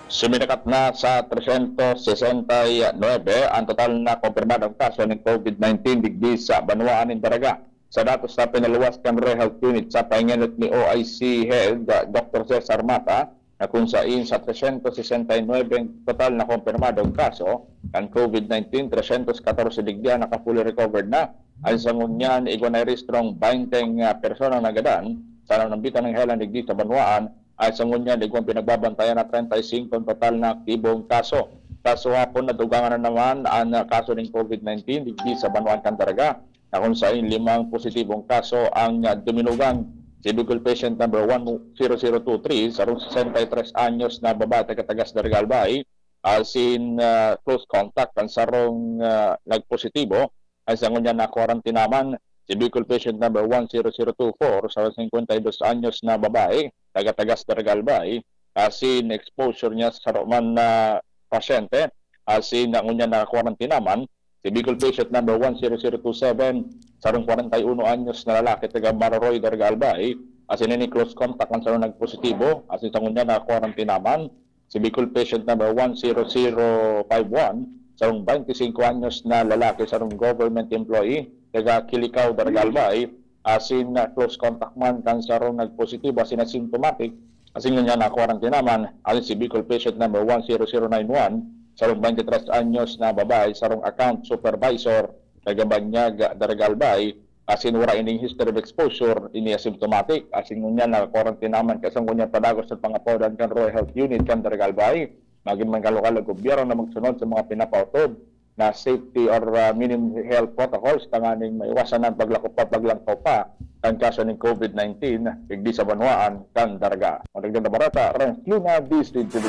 Suminakat na sa trescientos sesenta y nuebe ang total na kumpirmadong kaso nin COVID nineteen digdi sa banwaan nin Daraga. Sa datos na pinaluwas kan ReHealth Unit sa paingenot ni O I C Head, ah, Doktor Cesar Mata, na kung sain sa trescientos sesenta y nuebe ang total na kumpirmadong kaso kan COVID nineteen, trescientos katorse digdi ang naka-fully recovered na. Asin sa ngunyan, igwa na rehistrong bainteng, ah, personang nagadan sa nanambitan ng helan digdi sa banwaan. Asin sa ngunyan, igwang pinagbabantayan na treinta y cinco ang total na aktibong kaso. Sa suhapon, nadugangan na naman ang, ah, kaso ning COVID nineteen digdi sa banwaan kan Daraga, na kung sain limang positibong kaso ang, ah, duminugang. Si Bicol patient number one zero zero two three, sarong sesenta y tres anyos na babae taga Tagas, Daraga, Albay, asin, ah, close contact kan sarong, ah, nagpositibo. Asin sa ngunyan, nakwarantinaman si Bicol patient number one zero zero two four, sarong singkwenta y dos anyos na babae taga Tagas, Daraga, Albay, asin exposure niya sa saro man na pasyente. Asin na ngunyan nakakwarantinaman si Bicol patient number one zero zero two seven, sarong kwarenta y uno anyos na lalaki taga Maroroy, Daraga, Albay, asin ini close contact kan sarong nagpositibo, asin sa ngunyan nakakwarantinaman si Bicol patient number one zero zero five one, sarong twenty-five anyos na lalaki, sarong government employee, taga Kilicao, Daraga Albay, asin, ah, close contact man kan sarong nagpositibo asin asymptomatic, asin ngunyan nakwarantena man, asin si Bicol patient number one zero zero nine one, sarong twenty-three anyos na babae, sarong account supervisor, taga Banyag, Daraga Albay, asin wala ining history of exposure, ini asymptomatic, asin ngunyan nakakwarantena man, kaisang ngunyan padagos sa pangapodan kan Rural Health Unit kan Daraga Albay. Magin man kan lokal na gobyerno na magsunod sa mga pinapautob na safety or, ah, minimum health protocols tanganing maiwasan ang paglako pa, paglangkaw pa kan kaso nin COVID nineteen digdi sa banwaan kan Daraga. Madagdag na bareta, Renz Luna, D Z T V.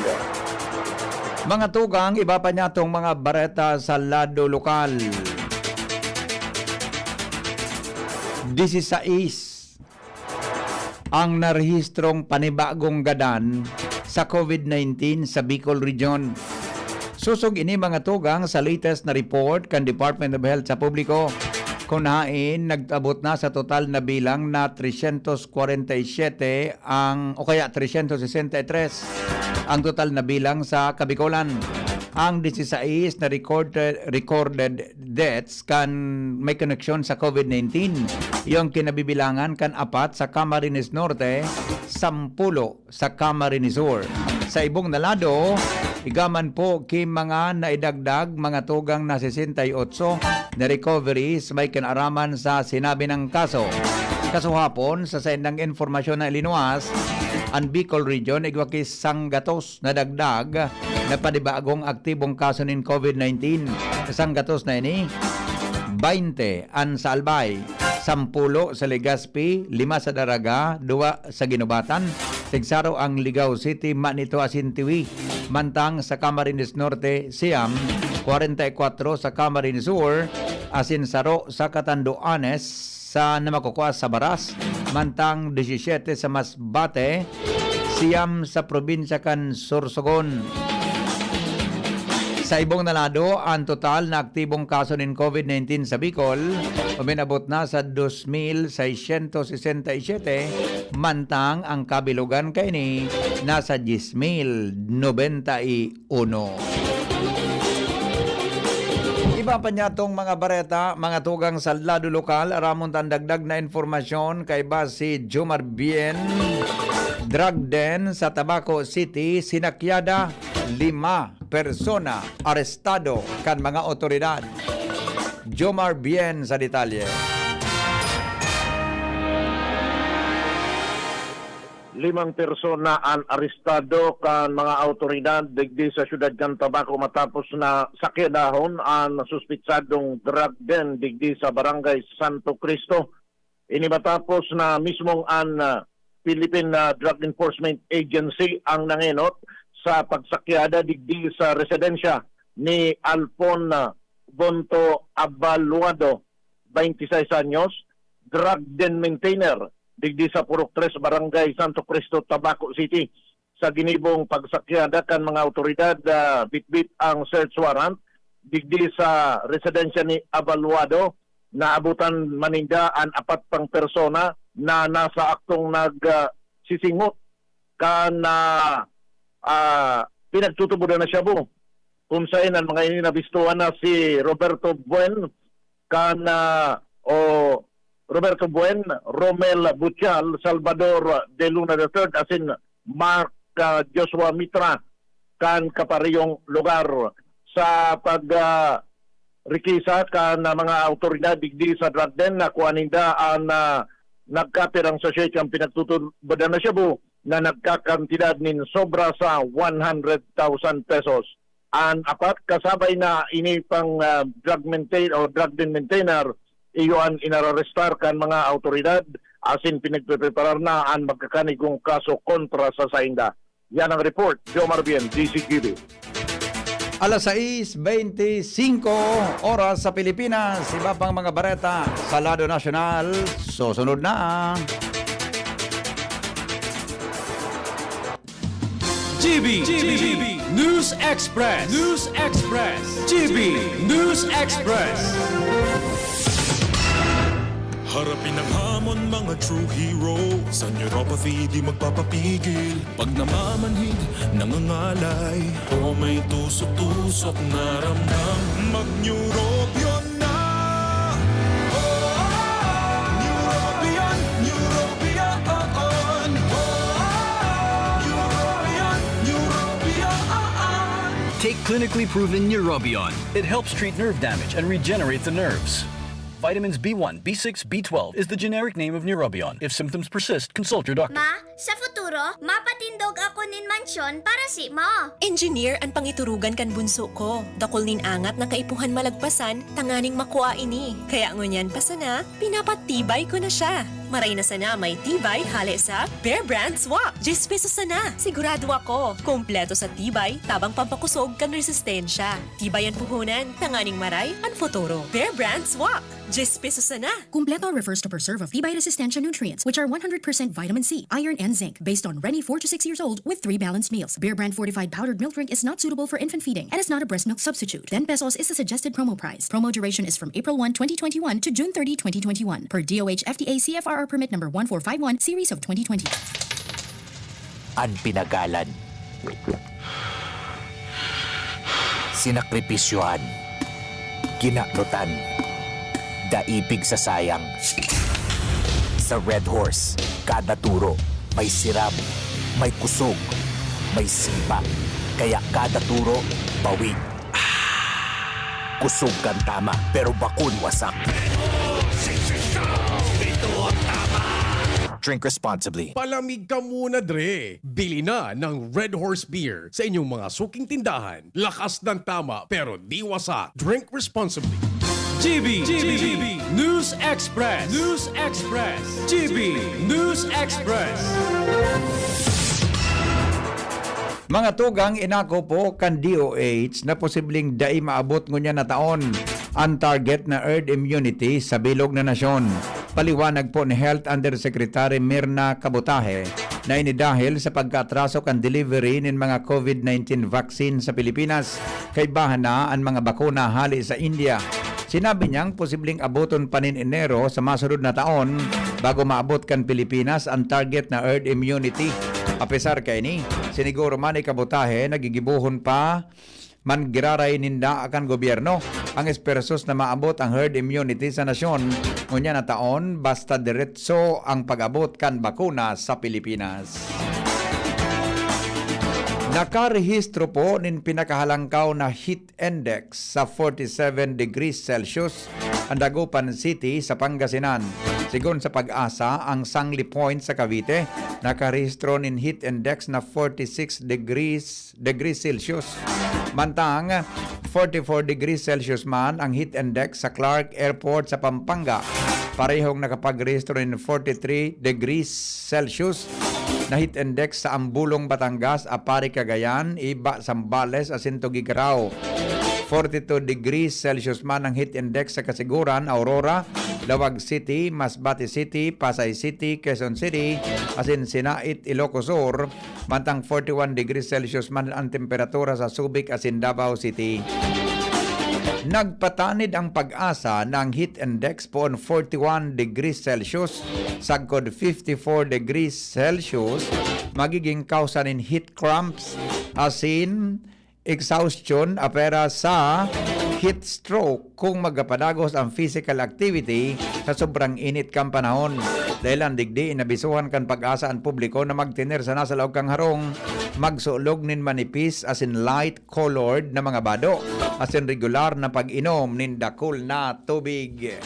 Mga tugang, iba pa niya tong mga bareta sa lado lokal. Disisais ang narehistrong panibagong gadan sa COVID nineteen sa Bicol Region. Sosog ini, mga tugang, sa latest na report kan Department of Health sa publiko, kun hain nag-abot na sa total na bilang na trescientos kwarenta y siete ang, o kaya trescientos sesenta y tres ang total na bilang sa Kabikolan. Ang disisais na recorded, recorded deaths kan may koneksyon sa COVID nineteen. Iyo ang kinabibilangan kan apat sa Camarines Norte, sampulo sa Camarines Sur. Sa ibong na lado, igaman po ki mga naidagdag, mga tugang na sesenta y otso na recoveries may kinaaraman sa sinabi ng kaso. Kasuhapon, sa saindang informasyon na ilinuwas, ang Bicol Region igwa ki sanggatos na dagdag na panibagong aktibong kaso nin COVID nineteen. Sa sanggatos na ini, baynte an sa Albay, sampulo sa Legazpi, lima sa Daraga, duwa sa Guinobatan, tigsaro ang Ligao City, Manito asin Tiwi, mantang sa Camarines Norte, siyam, kwarenta y kwatro sa Camarines Sur, asin saro sa Catanduanes, sa namakukua sa Baras, mantang disisiyete sa Masbate, siyam sa probinsya kan Sorsogon. Sa ibong na lado, ang total na aktibong kaso nin COVID nineteen sa Bicol uminabot na sa dos mil seiscientos sesenta y siete, mantang ang kabilogan kaini nasa dies mil nobenta y uno. Iba pa niya tong mga bareta, mga tugang sa lado lokal, aramon tan dagdag na impormasyon kaiba si Jomar Bien. Drug den sa Tabaco City, sinakyada, lima persona arestado kan mga otoridad. Jomar Bien sa detalye. Limang persona an arestado kan mga awtoridad digdi sa siyudad kan Tabaco matapos na sakyadahon an suspetsadong drug den digdi sa Barangay Santo Cristo. Ini matapos na mismong an, ah, Philippine, ah, Drug Enforcement Agency ang nangenot sa pagsakyada digdi sa residensya ni Alfon, ah, Bonto Abaluado, twenty-six anyos, drug den maintainer, digdi sa Purok Tres, Barangay Santo Cristo, Tabaco City. Sa ginibong pagsakyada kan mga awtoridad, ah, bitbit ang search warrant digdi sa residensya ni Abaluado. Naabutan man ninda an apat pang persona na nasa aktong nag, ah, sisingot kan, ah, ah, pinagtutubodan na shabu. Kun saen an mga ini nabistohan na si Roberto Buen, kan, ah, o Roberto Buen, Romel Butial, Salvador De Luna the third, asin Mark, ah, Joshua Mitra, kan kaparehong lugar. Sa pag, ah, rikisa kan, ah, mga awtoridad digdi sa drug den, nakua ninda an, ah, nagkapirang sachet kan pinagtutubodan na shabu na nagkakantidad nin sobra sa one hundred thousand pesos. An apat, kasabay na ini pang, ah, drug maintain o drug den maintainer, iyo an inararestar kan mga awtoridad, asin pinagpepreparar na an magkakanigong kaso kontra sa sainda. Yan ang report, Jomar Bien, D Z G B. Alas sais beinti singko, oras sa Pilipinas. Iba pang mga bareta sa lado nasyonal, susunod na. G B, G B, News Express, News Express, G B News Express. Harapin ang hamon, mga true hero. Sa neuropathy, di magpapapigil. Pag namamanhid, nangangalay, o may tusok-tusok na ramdam, mag-Neurobion na! Oh, Neurobion, Neurobion, oh, oh. Neurobion, Neurobion, oh, oh. Take clinically proven Neurobion. It helps treat nerve damage and regenerate the nerves. Vitamins B one, B six, B twelve is the generic name of Neurobion. If symptoms persist, consult your doctor. Ma, sa futuro, mapatindog ako nin mansyon para si mo. Engineer an pangiturugan kan bunso ko. Dakul nin angat na kaipuhan malagpasan tanganing makua ini. Kaya ngunyan pa sana, pinapatibay ko na siya. Maray na sana may tibay hale sa Bear Brand Swak. Diyes pesos sana. Sigurado ako, kompleto sa tibay, tabang pampakusog kan resistensya. Tibay an puhunan, tanganing maray an futuro. Bear Brand Swak. Diyes pesos sana. Completo refers to preserve of tibay resistensya nutrients, which are one hundred percent vitamin C, iron, and zinc, based on Reni, four to six years old, with three balanced meals. Bear Brand fortified powdered milk drink is not suitable for infant feeding and is not a breast milk substitute. Ten pesos is the suggested promo price. Promo duration is from April one, twenty twenty-one to June thirty, twenty twenty-one, per D O H F D A C F R R permit number one four five one, series of twenty twenty. An pinagalan. Sinakripisyohan. Kinanutan. Daipig sa sayang. Sa Red Horse, kada turo, may sirab, may kusog, may sipa. Kaya kada turo, bawi. Kusog kan tama, pero bakun wasak. Drink responsibly. Palamig ka muna, Dre! Bili na ng Red Horse Beer sa inyong mga suking tindahan. Lakas ng tama pero di wasak. Drink responsibly. G B, G B, News Express, News Express, G B, News Express. Mga tugang, inako po kan D O H na posibleng dai maabot ngunyan na taon an target na herd immunity sa bilog na nasyon. Paliwanag po ni Health Undersecretary Mirna Kabutahe na ini dahil sa pagkaatraso kan delivery nin mga COVID nineteen vaccine sa Pilipinas, kaibahan na an mga bakuna hali sa India. Sinabi niyang posibleng aboton pa nin Enero sa masunod na taon bago maabot kan Pilipinas an target na herd immunity. Apesar kaini, siniguro man ni Kabutahe na gigibohon pa man giraray ninda kan gobyerno ang espersos na maabot ang herd immunity sa nasyon ngunyan na taon basta diretso ang pag-abot kan bakuna sa Pilipinas. Nakarehistro po nin pinakahalangkaw na heat index sa forty-seven degrees Celsius an Dagupan City sa Pangasinan. Sigon sa PAGASA, ang Sangli Point sa Cavite nakarehistro nin heat index na forty-six degrees degrees Celsius. Mantang forty-four degrees Celsius man ang heat index sa Clark Airport sa Pampanga. Parehong nakapagrehistro nin forty-three degrees Celsius na heat index sa Ambulong, Batangas, Aparri, Cagayan, iba Zambales asin Tuguegarao. Forty-two degrees Celsius man ang heat index sa Casiguran, Aurora, Laoag City, Masbate City, Pasay City, Quezon City, asin Sinait, Ilocos Sur, mantang forty-one degrees Celsius man an temperatura sa Subic asin Davao City. Nagpatanid ang PAGASA na ang heat index poon forty-one degrees Celsius sagkod fifty-four degrees Celsius magiging kausa nin heat cramps asin exhaustion apwera sa heat stroke kung magkapadagos ang physical activity sa sobrang init kan panahon. Dahelan digdi, inabisuhan kan PAGASA an publiko na magtener sana sa laog kan harong, magsulog nin manipis asin light colored na mga bado, asin regular na pag-inom nin dakul na tubig.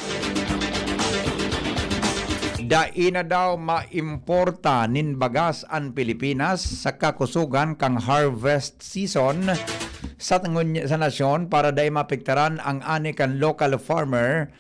Dai na daw maimporta nin bagas an Pilipinas sa kakusogan kan harvest season sa, sa nasyon para dai maapektaran ang ani kan local farmer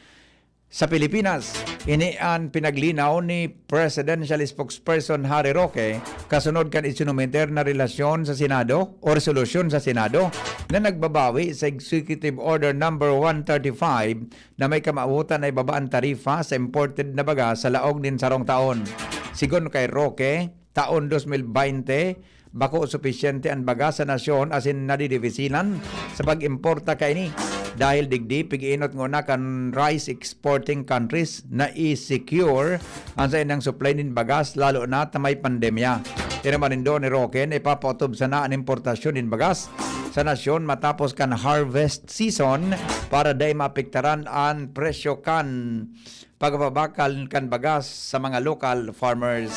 sa Pilipinas. Ini an pinaglinaw ni Presidential Spokesperson Harry Roque kasunod kan isinumiter na relasyon sa Senado o resolusyon sa Senado na nagbabawi sa Executive Order Number one thirty-five na may kamawotan na ibaba an tarifa sa imported na baga sa laog nin sarong taon. Sigon kay Roque, taon dos mil baynte, bako supisyente an baga sa nasyon asin nadidefisitan sa pag-importa kaini. Dahil digdi, pig-iinot ngona kan rice exporting countries na i-secure ang saindang supply nin bagas, lalo na ta may pandemya. Tinaman nindo ni Roque na ipapaotob sana an importasyon nin bagas sa nasyon matapos kan harvest season para dai maapektaran an presyo kan pagbabakal kan bagas sa mga local farmers.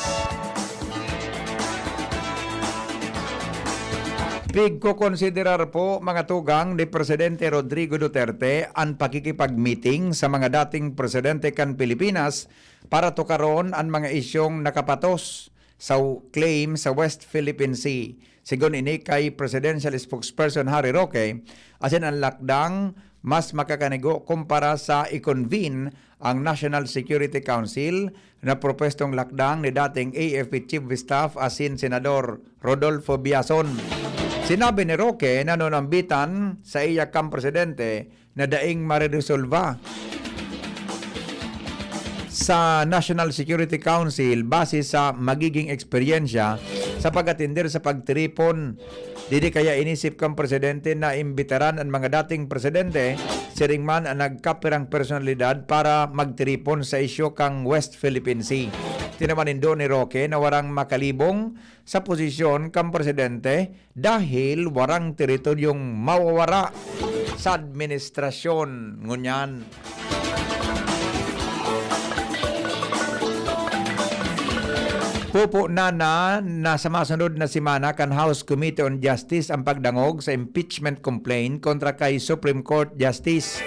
Pigkokonsiderar po, mga tugang, ni Presidente Rodrigo Duterte an pakikipag-meeting sa mga dating presidente kan Pilipinas para tukaron an mga isyung nakapatos sa claim sa West Philippine Sea. Sigon ini kay Presidential Spokesperson Harry Roque, asin an lakdang mas makakanigo kumpara sa i-convene ang National Security Council na propwestong lakdang ni dating A F P Chief of Staff asin Senador Rodolfo Biason. Sinabi ni Roque na nunambitan sa iya kan presidente na daing mareresolba sa National Security Council base sa magiging eksperyensya sa pag-atender sa pagtiripon. Didi kaya inisip kan presidente na imbitaran an mga dating presidente, siring man an nagkapirang personalidad para magtiripon sa isyu kan West Philippine Sea. Tinaman nindo ni Roque na warang makalibong sa posisyon kan presidente dahil warang teritoryong mawawara sa administrasyon ngunyan. Pupo na na, na sa masunod na semana kan House Committee on Justice ang pagdangog sa impeachment complaint kontra kay Supreme Court Justice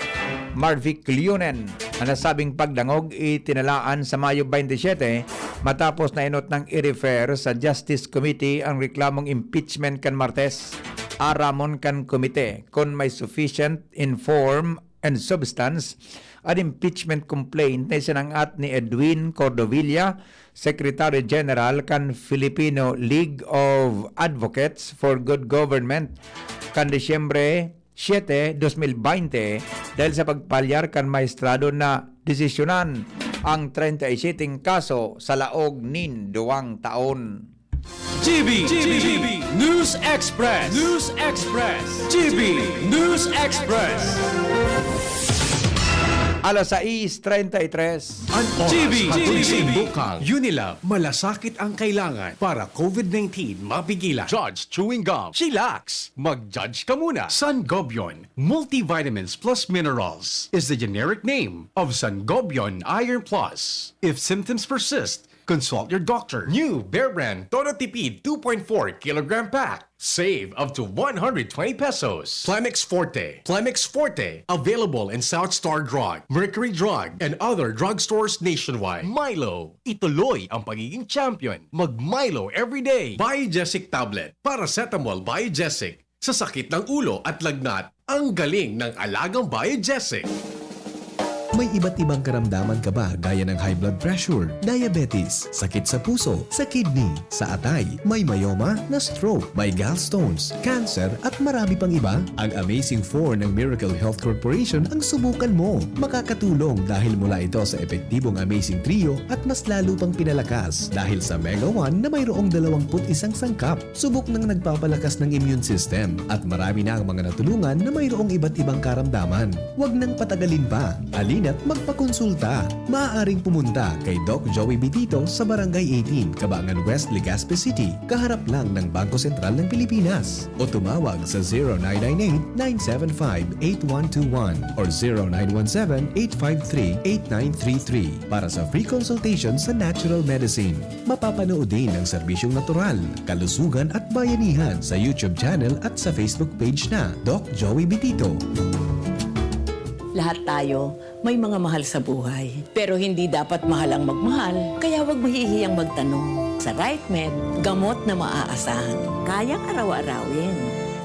Marvic Leunen. Ang nasabing pagdangog itinalaan sa Mayo twenty-seven matapos na inot nang i-refer sa Justice Committee ang reklamong impeachment kan Martes. Aramon kan komite kun may sufficient in form and substance an impeachment complaint na isinang-at ni Edwin Cordovilla, Secretary General kan Filipino League of Advocates for Good Government kan Disyembre siete, dos mil baynte, dahil sa pagpalyar kan mahistrado na desisyonan ang treinta y siete kaso sa laog nin duwang taon. G B, G B, News Express, News Express, G B News Express. Alas sais treinta y tres. An oras G B, hatod G B. Sa Bukang Unilab, malasakit ang kailangan para COVID nineteen mapigilan. Judge Chewing Gum, Chillax, Mag-Judge Ka Muna. Sangobion Multivitamins Plus Minerals is the generic name of Sangobion Iron Plus. If symptoms persist, consult your doctor. New Bear Brand Todo Tipid two point four kilogram pack. Save up to one hundred twenty pesos. Plemex Forte. Plemex Forte. Available in South Star Drug, Mercury Drug, and other drugstores nationwide. Milo. Ituloy ang pagiging champion. Mag Milo everyday. Biogesic Tablet. Paracetamol Biogesic. Sa sakit ng ulo at lagnat, ang galing ng alagang Biogesic. May iba't ibang karamdaman ka ba, gaya ng high blood pressure, diabetes, sakit sa puso, sa kidney, sa atay, may myoma, na-stroke, may gallstones, cancer, at marami pang iba? Ang Amazing Four ng Miracle Health Corporation ang subukan mo. Makakatulong dahil mula ito sa epektibong Amazing Trio at mas lalo pang pinalakas dahil sa Mega One na mayroong dalawampu't isang sangkap. Subok nang nagpapalakas ng immune system at marami na ang mga natulungan na mayroong iba't ibang karamdaman. Huwag nang patagalin pa. Halina't magpakonsulta. Maaaring pumunta kay Doc Joey Bitito sa Barangay eighteen, Cabangan West, Legazpi City, kaharap lang ng Bangko Sentral ng Pilipinas. O tumawag sa zero nine nine eight, nine seven five, eight one two one or zero nine one seven, eight five three, eight nine three three para sa free consultation sa natural medicine. Mapapanood din ang serbisyong natural, kalusugan at bayanihan sa YouTube channel at sa Facebook page na Doc Joey Bitito. Lahat tayo may mga mahal sa buhay. Pero hindi dapat mahal ang magmahal, kaya huwag mahihiyang magtanong. Sa RightMed, gamot na maaasahan. Kayang araw-arawin.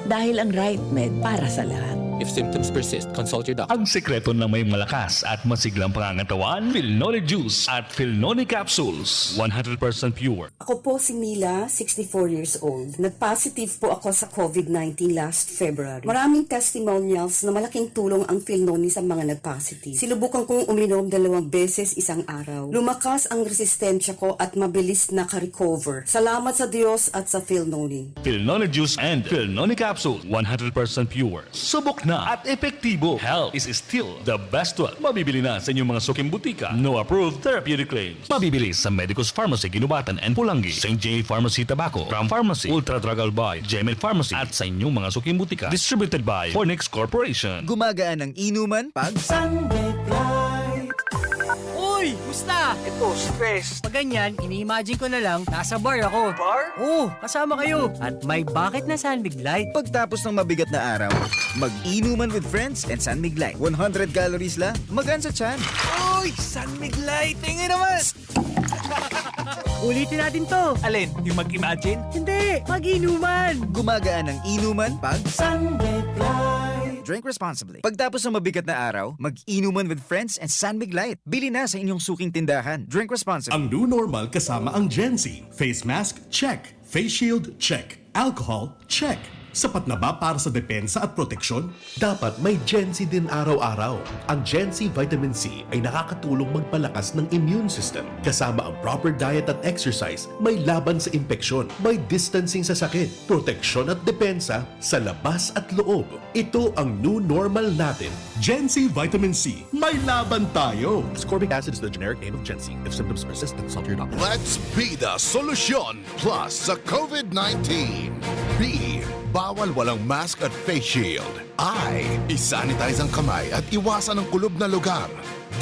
Dahil ang RightMed para sa lahat. If symptoms persist, consult your doctor. Ang sekreto ng may malakas at masiglang pangangatawan, Filnoni Juice at Filnoni Capsules, one hundred percent pure. Ako po si Mila, sixty-four years old. Nag-positive po ako sa COVID nineteen last February. Maraming testimonials na malaking tulong ang Filnoni sa mga nag-positive. Sinubukan kong uminom dalawang beses isang araw. Lumakas ang resistensya ko at mabilis naka-recover. Salamat sa Diyos at sa Filnoni. Filnoni Juice and Filnoni Capsule, one hundred percent pure. Subok na at epektibo. Health is still the best wealth. Mabibili na sa inyong mga suking butika. No approved therapeutic claims. Mabibili sa Medicus Pharmacy, Guinobatan and Pulangi, Saint J Pharmacy, Tabaco, Ram Pharmacy, Ultra Drug Albay, Gemed Pharmacy, at sa inyong mga suking butika. Distributed by Fornix Corporation. Gumagaan ang inuman pag Sunday Light. Uy! Musta? Ito, stress. Pag ganyan, ini-imagine ko na lang, nasa bar ako. Bar? Oo, kasama kayo. At may bakit na San Mig Light. Pagtapos ng mabigat na araw, mag-inuman with friends and San Mig Light. One hundred calories lang, magaan sa tiyan. Uy! San Mig Light! Tingin naman! Ulitin natin to. Alin? Yung mag-imagine? Hindi, mag-inuman. Gumagaan ang inuman pag San Mig Light. Drink responsibly. Pagtapos ng mabigat na araw, mag-inuman with friends and San Mig Light. Bili na sa inyong suking tindahan. Drink responsibly. Ang new normal kasama ang Gen Z. Face mask, check. Face shield, check. Alcohol, check. Sapat na ba para sa depensa at proteksyon? Dapat may Gen Z din araw-araw. Ang Gen Z Vitamin C ay nakakatulong magpalakas ng immune system. Kasama ang proper diet at exercise, may laban sa impeksyon, may distancing sa sakit, proteksyon at depensa sa labas at loob. Ito ang new normal natin. Gen Z Vitamin C, may laban tayo! Ascorbic acid is the generic name of Gen Z. If symptoms persist, consult your doctor. Let's be the solution plus sa COVID nineteen. B, bawal walang mask at face shield. I, isanitize ang kamay at iwasan ang kulob na lugar.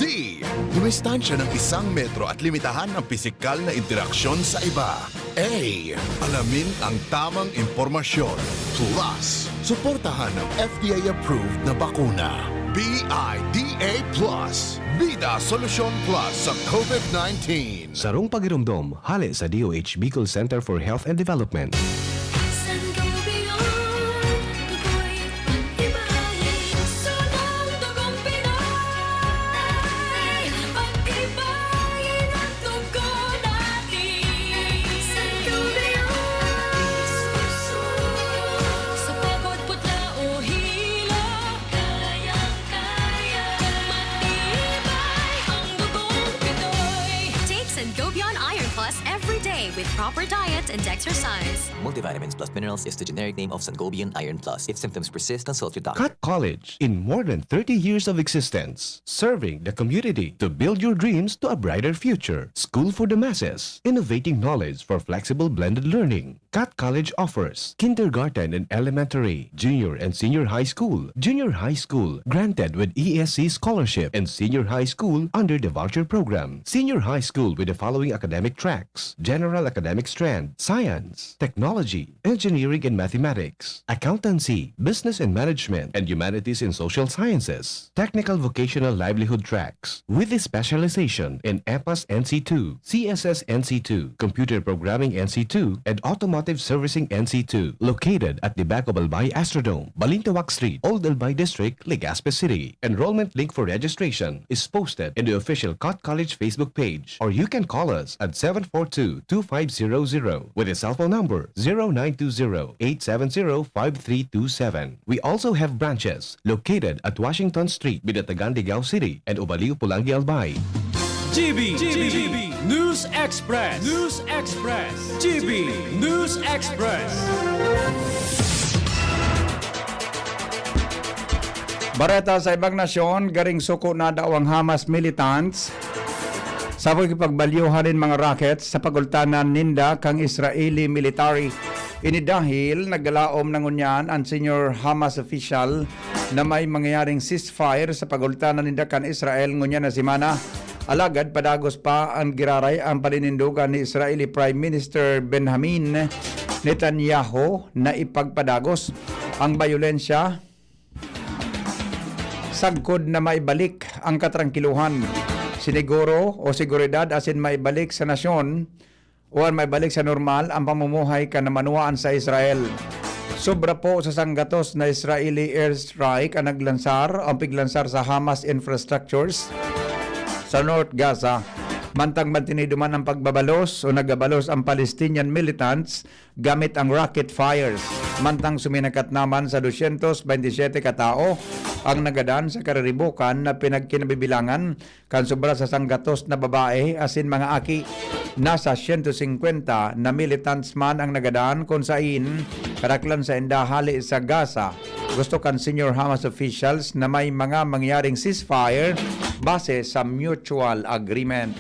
D, dumistansya ng isang metro at limitahan ang pisikal na interaksyon sa iba. A, alamin ang tamang impormasyon. Plus, suportahan ang F D A-approved na bakuna. B I D A plus. Bida Solusyon Plus sa COVID nineteen. Sarong pagiromdom, hale sa D O H Bicol Center for Health and Development. Sangobion, tukoy, pag-ibahin, sunang dugong Pinoy. Pag-ibahin ang dugo natin. Sangobion, sa pagod, putla o hilo, kayang-kaya, matibay ang dugong Pinoy. Take Sangobion Iron Plus every day with proper diet and exercise. Multivitamins plus minerals is the generic name of Sangobion Iron Plus. If symptoms persist, consult your doctor. Cut College, in more than thirty years of existence, serving the community to build your dreams to a brighter future. School for the masses, innovating knowledge for flexible blended learning. Cut College offers kindergarten and elementary, junior and senior high school, junior high school granted with E S C scholarship, and senior high school under the voucher program. Senior high school with the following academic tracks: general academic strand, science, technology, engineering and mathematics, accountancy, business and management, and humanities and social sciences, technical vocational livelihood tracks, with a specialization in EPAS N C two, C S S N C two, computer programming N C two, and automotive servicing N C two, located at the back of Albay Astrodome, Balintawak Street, Old Albay District, Legazpi City. Enrollment link for registration is posted in the official Cut College Facebook page, or you can call us at seven four two, two five zero zero with a cell phone number zero nine two zero, eight seven zero, five three two seven. We also have branches located at Washington Street, Binatagan, Digao City, and Ovalio, Pulangi, Albay. G B, G B, News Express, News Express, G B News Express. Bareta sa ibang nasyon, garing suko na daw ang Hamas militants sa pagkipagbalyuhan nin mga rockets sa pagultanan ninda kan Israeli military. Ini dahil naglaom na ngunyan an senior Hamas official na may mangyayaring ceasefire sa pagultanan ninda kan Israel ngunyan na semana. Alagad padagos pa an giraray an paninindogan ni Israeli Prime Minister Benjamin Netanyahu na ipagpadagos ang bayolensya sagkod na maibalik ang katrangkilohan, siniguro o seguridad asin maibalik sa nasyon o an maibalik sa normal ang pamumuhay kan namanwaan sa Israel. Sobra po sa sanggatos na Israeli airstrike ang naglansar o piglansar sa Hamas infrastructures sa North Gaza. Mantang mantinido man ang pagbabalos o nagbabalos ang Palestinian militants gamit ang rocket fires. Mantang suminakat naman sa dosyentos bente siyete ka tawo ang nagadan sa kariribokan na pinagkinabibilangan kan sobra sa sanggatos na babae asin mga aki. Nasa siyento singkwenta na militants man ang nagadan, kun sain karaklan sainda hale sa Gaza Gusto kan senior Hamas officials na may mga mangyaring ceasefire base sa mutual agreement.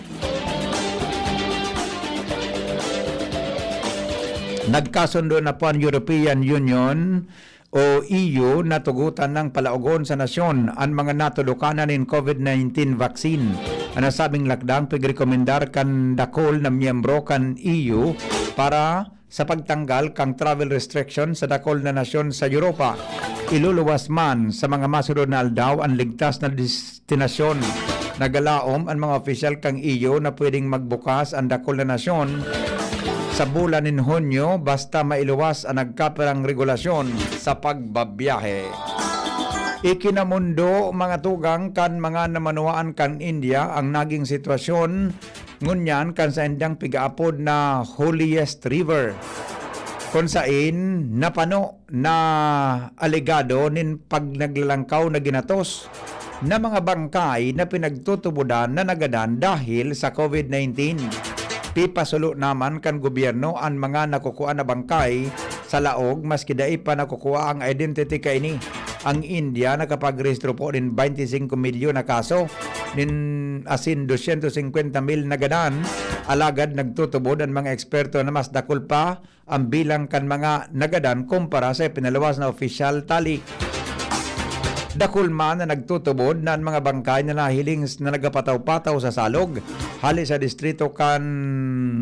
Nagkasundo na po ang European Union o E U na tugutan ng palaogon sa nasyon an mga natudukanan nin COVID nineteen vaccine. An nasabing lakdang pigrekomendar kan dakul na miyembro kan E U para sa pagtanggal kan travel restriction sa dakul na nasyon sa Europa. Iluluwas man sa mga masunod na aldaw an ligtas na destinasyon. Nagalaom an mga opisyal kan E U na pwedeng magbukas an dakul na nasyon sa bulan nin Hunyo basta mailuwas an nagkapirang regulasyon sa pagbabiyahe. Ikinamundo, mga tugang, kan mga namanwaan kan India ang naging sitwasyon ngunyan kan saindang pigaapod na Holiest River, kun sain napano na alegado nin pagnaglalangkaw na ginatos na mga bangkay na pinagtutubodan na nagadan dahil sa COVID nineteen. Pipasulo naman kan gobyerno an mga nakukua na bangkay sa laog maski dai pa nakukua ang identity kaini. Ang India nakapagrehistro po nin twenty-five milyon na kaso nin asin dosyentos singkwenta mil nagadan, alagad nagtutubod an mga eksperto na mas dakul pa ang bilang kan mga nagadan kumpara sa ipinaluwas na opisyal tali. Dakul man na nagtutubod na an mga bangkay na nahiling s- na nagapataw-pataw sa salog hali sa distrito kan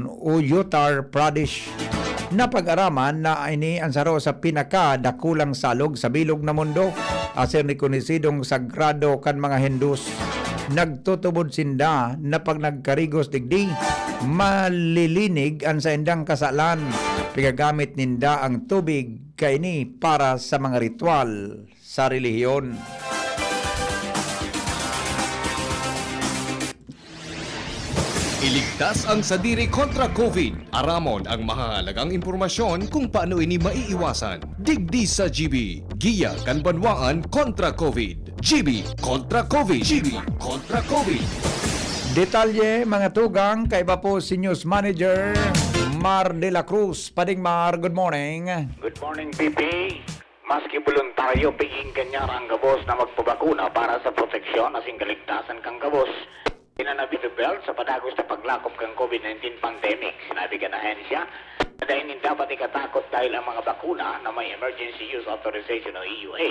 Uttar Pradesh. Napag-araman na ini an saro sa pinakadakulang salog sa bilog na mundo, asin rekonosidong sagrado kan mga Hindus. Nagtutubod sinda na pag nagkarigos digdi, malilinig an saindang kasalan. Pigagamit ninda ang tubig kaini para sa mga ritual sa relihiyon. Iligtas ang sadiri kontra COVID. Aramon ang mahahalagang impormasyon kung paano ini maiiwasan. Digdi sa G B, giya kan banwaan kontra COVID. G B kontra COVID. G B kontra COVID. Detalye, mga tugang, kaiba po si News Manager Mar de la Cruz. Pading Mar, good morning. Good morning, P P. Maski boluntaryo, pigin kan Yara an gabos na magpabakuna para sa proteksyon asin kaligtasan kan gabos. Pinanabit belt sa padagos na paglakop kan COVID nineteen pandemic. Sinabi kan ahensya na dai nin dapat ikatakot dahil ang mga bakuna na may Emergency Use Authorization o E U A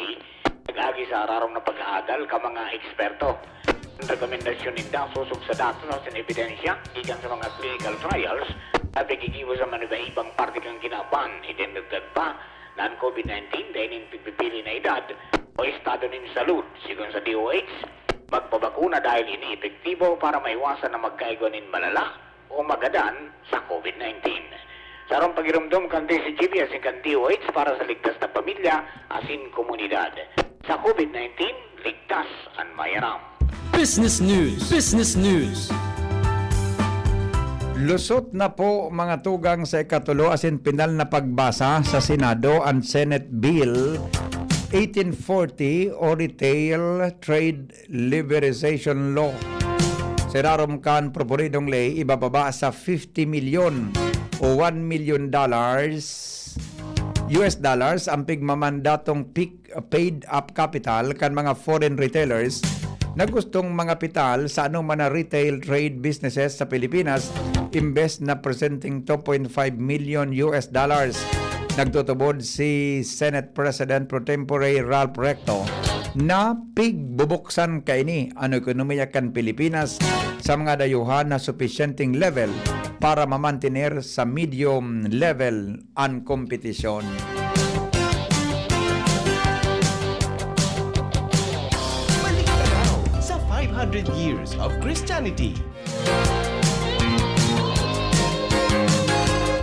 nag-agi sa ararom na pag-aadal kan mga eksperto. Ang rekomendasyon ninda sosog sa datos asin ebidensya gikan sa mga clinical trials na piggigibo sa maniba-ibang parte kan kinaban. Idinagdag pa na an COVID nineteen dai nin pigpipili na edad o estado nin salud. Sigon sa D O H, magpabakuna dahil ini epektibo para maiwasan na magkaigwa nin malala o magadan sa COVID nineteen. Sarong pagiromdom kan D C G B asin kan D O H para sa ligtas na pamilya asin komunidad. Sa COVID nineteen, ligtas an mayaram. Business News. Business News. Lusot na po, mga tugang, sa ikatulo asin pinal na pagbasa sa Senado an Senate Bill eighteen forty o Retail Trade Liberalization Law. Sa irarom kan proponidong ley, ibababa sa fifty milyon o one million dollars, U S dollars, ang pigmamandatong pic- paid-up capital kan mga foreign retailers na gustong mangapital sa anoman na retail trade businesses sa Pilipinas, imbes na presenting two point five million U S dollars. Nagtutubod si Senate President pro tempore Ralph Recto na pigbubuksan kaini an ekonomiya kan Pilipinas sa mga dayuhan na supisyenteng level para mamantener sa medium level an kompetisyon. Balik tanaw sa five hundred years of Christianity.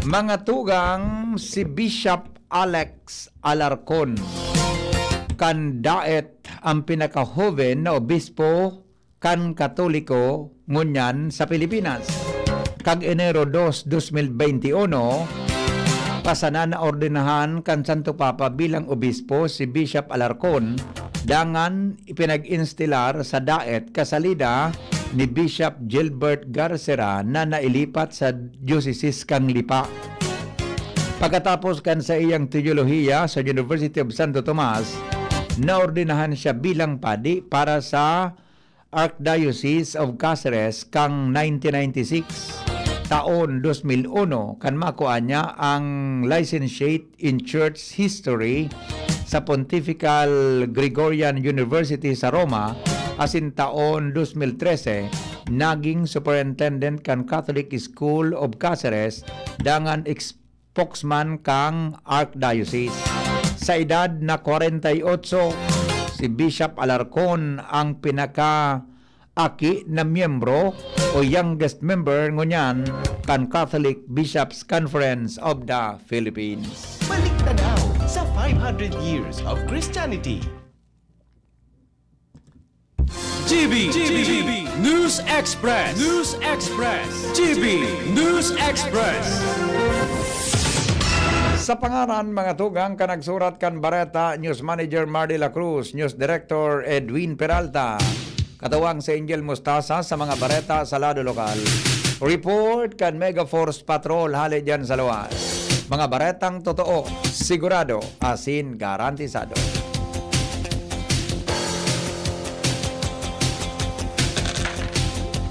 Mga tugang, si Bishop Alex Alarcon kan Daet ang pinakahoben na obispo kan Katoliko ngunyan sa Pilipinas. Kag Enero dos, dos mil bente uno, pasanan na ordenahan kan Santo Papa bilang obispo si Bishop Alarcon, dangan ipinag-instilar sa Daet kasalida ni Bishop Gilbert Garcera na nailipat sa Diyosesis kan Lipa. Pagkatapos kan saiyang teolohiya sa University of Santo Tomas, naordenahan siya bilang padi para sa Archdiocese of Caceres kan nineteen ninety-six. Taon dos mil uno, kan makua niya ang Licentiate in Church History sa Pontifical Gregorian University sa Roma, asin taon dos mil trese, naging Superintendent kan Catholic School of Caceres, dangan ex- spokesman kan Archdiocese. Sa edad na kwarenta y ocho, si Bishop Alarcon ang pinakaaki na miyembro o youngest member ngunyan kan Catholic Bishops' Conference of the Philippines. Balik tanaw sa five hundred years of Christianity. G B, G B, News Express, News Express, G B, News Express. Sa pangaran, mga tugang, kan nagsurat kan bareta, News Manager Mardy La Cruz, News Director Edwin Peralta, katuwang si Angel Mostasa sa mga bareta sa lado lokal. Report kan Mega Force Patrol hale diyan sa luwas. Mga baretang totoo, sigurado, asin garantisado.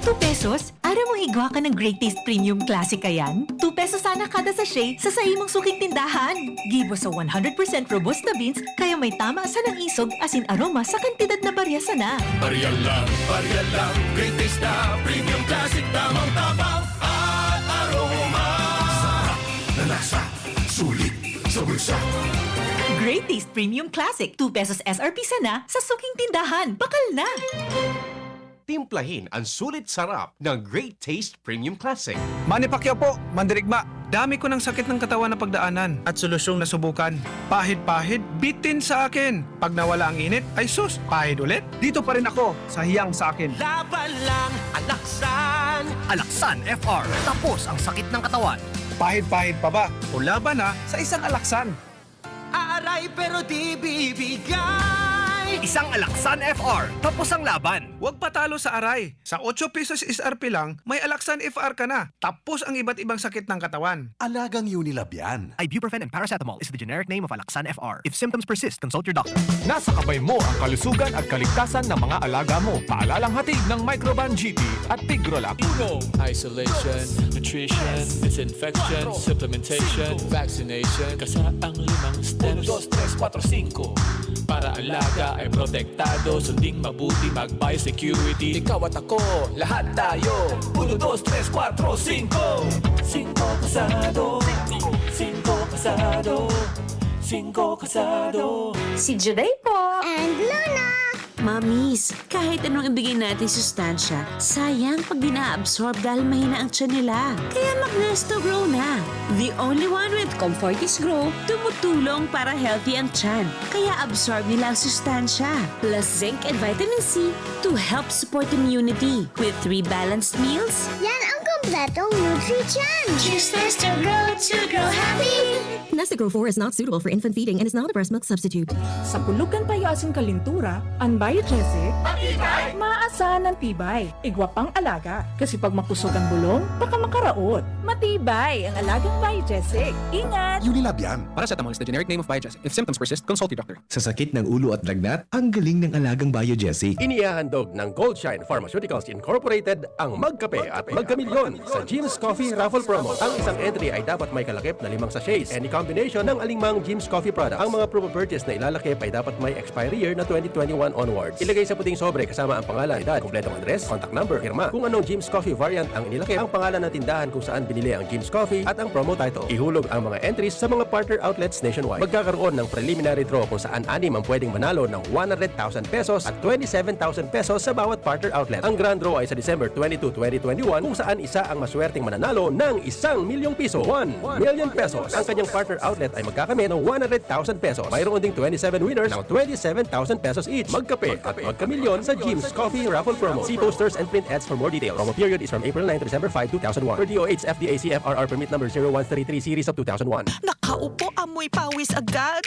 Two pesos? Aram mo igwa ka ng Great Taste Premium Classic Ayan? Two pesos sana kada sachet sa saimong suking tindahan. Gibo sa one hundred percent Robusta beans, kaya may tama sa nang isog asin aroma sa kantidad na barya sana. Barya lang, barya lang, Great Taste na Premium Classic, tamang tabang at aroma. Sarap na lasa, sulit sa bulsa. Great Taste Premium Classic, two pesos S R P sana sa suking tindahan. Bakal na! Timplahin an sulit sarap ng Great Taste Premium Classic. Manny Pacquiao po, mandirigma. Dami ko ng sakit ng katawan na pagdaanan at solusyong nasubukan. Pahid-pahid, bitin sa akin. Pag nawala ang init, ay sus, pahid ulit. Dito pa rin ako sa hiyang sa akin. Laban lang, Alaksan! Alaksan F R, tapos ang sakit ng katawan. Pahid-pahid pa ba? O laban na sa isang alaksan. Aaray pero di bibigay. Isang Alaksan F R, tapos ang laban. Huwag patalo sa aray. Sa otso pesos S R P lang, may Alaksan F R ka na. Tapos ang iba't ibang sakit ng katawan. Alagang Unilab yan. Ibuprofen and paracetamol is the generic name of Alaksan F R. If symptoms persist, consult your doctor. Nasa kamay mo ang kalusugan at kaligtasan ng mga alaga mo. Paalalang hatid ng Microban G T at Tigrolac. Uno. Isolation, nutrition, disinfection, supplementation, vaccination. Kasa ang limang steps. Uno, dos, tres, kuwatro, singko. Para alaga ay protektado, sunding mabuti, mag-biosecurity. Ikaw at ako, lahat tayo. Uno, dos, tres, kuwatro, singko. Singko kasado. Singko kasado. Singko kasado. Si Juday po. And Luna. Mommies, kahit anong ibigay natin sustansya, sayang pag di na-absorb dahil mahina ang tiyan nila. Kaya mag-Nesto Grow na! The only one with Comfortis Grow, tumutulong para healthy ang tiyan. Kaya absorb nila ang sustansya, plus zinc and vitamin C to help support immunity. With three balanced meals, yan ang kompletong Nutri-Tiyan! Choose Nesto Grow to grow happy! Nesta Grow four is not suitable for infant feeding and is not a breast milk substitute. Sa pulog kan payo asin kalintura, an Biogesic, matibay! Maasahan an tibay, igwa pang alaga. Kasi pag makusog an bulong, baka makaraot. Matibay ang alagang Biogesic. Ingat! Unilab yan. Paracetamol is the generic name of Biogesic. If symptoms persist, consult your doctor. Sa sakit ng ulo at lagnat, ang galing ng alagang Biogesic. Inihahandog ng Goldshine Pharmaceuticals Incorporated ang Magkape at Magkamilyon sa Jim's Coffee Raffle Promo. Ang isang entry ay dapat may kalakip na limang sachets, any combination ng alingmang Jim's Coffee product. Ang mga promo purchase na ilalakip ay dapat may expiry year na twenty twenty-one onwards. Ilagay sa puting sobre kasama ang pangalan, edad, kompletong address, contact number, pirma. Kung anong Jim's Coffee variant ang inilakip, ang pangalan ng tindahan kung saan binili ang Jim's Coffee at ang promo title. Ihulog ang mga entries sa mga partner outlets nationwide. Magkakaroon ng preliminary draw kung saan anim ang pwedeng manalo ng one hundred thousand pesos at twenty-seven thousand pesos sa bawat partner outlet. Ang grand draw ay sa December twenty-two, twenty twenty-one, kung saan isa ang maswerteng mananalo ng isang milyong piso, one million pesos. Ang kanyang partner outlet ay magkakamit ng one hundred thousand pesos. Mayroon ding twenty-seven winners ng twenty-seven thousand pesos each. Magkape at magkamilyon sa Jim's Coffee Raffle Promo. See posters and print ads for more details. Promo period is from April nine to December five, two thousand one. Per D O H F D A C F R R Permit Number zero one three three Series of two thousand one. Nakaupo, amoy pawis agad.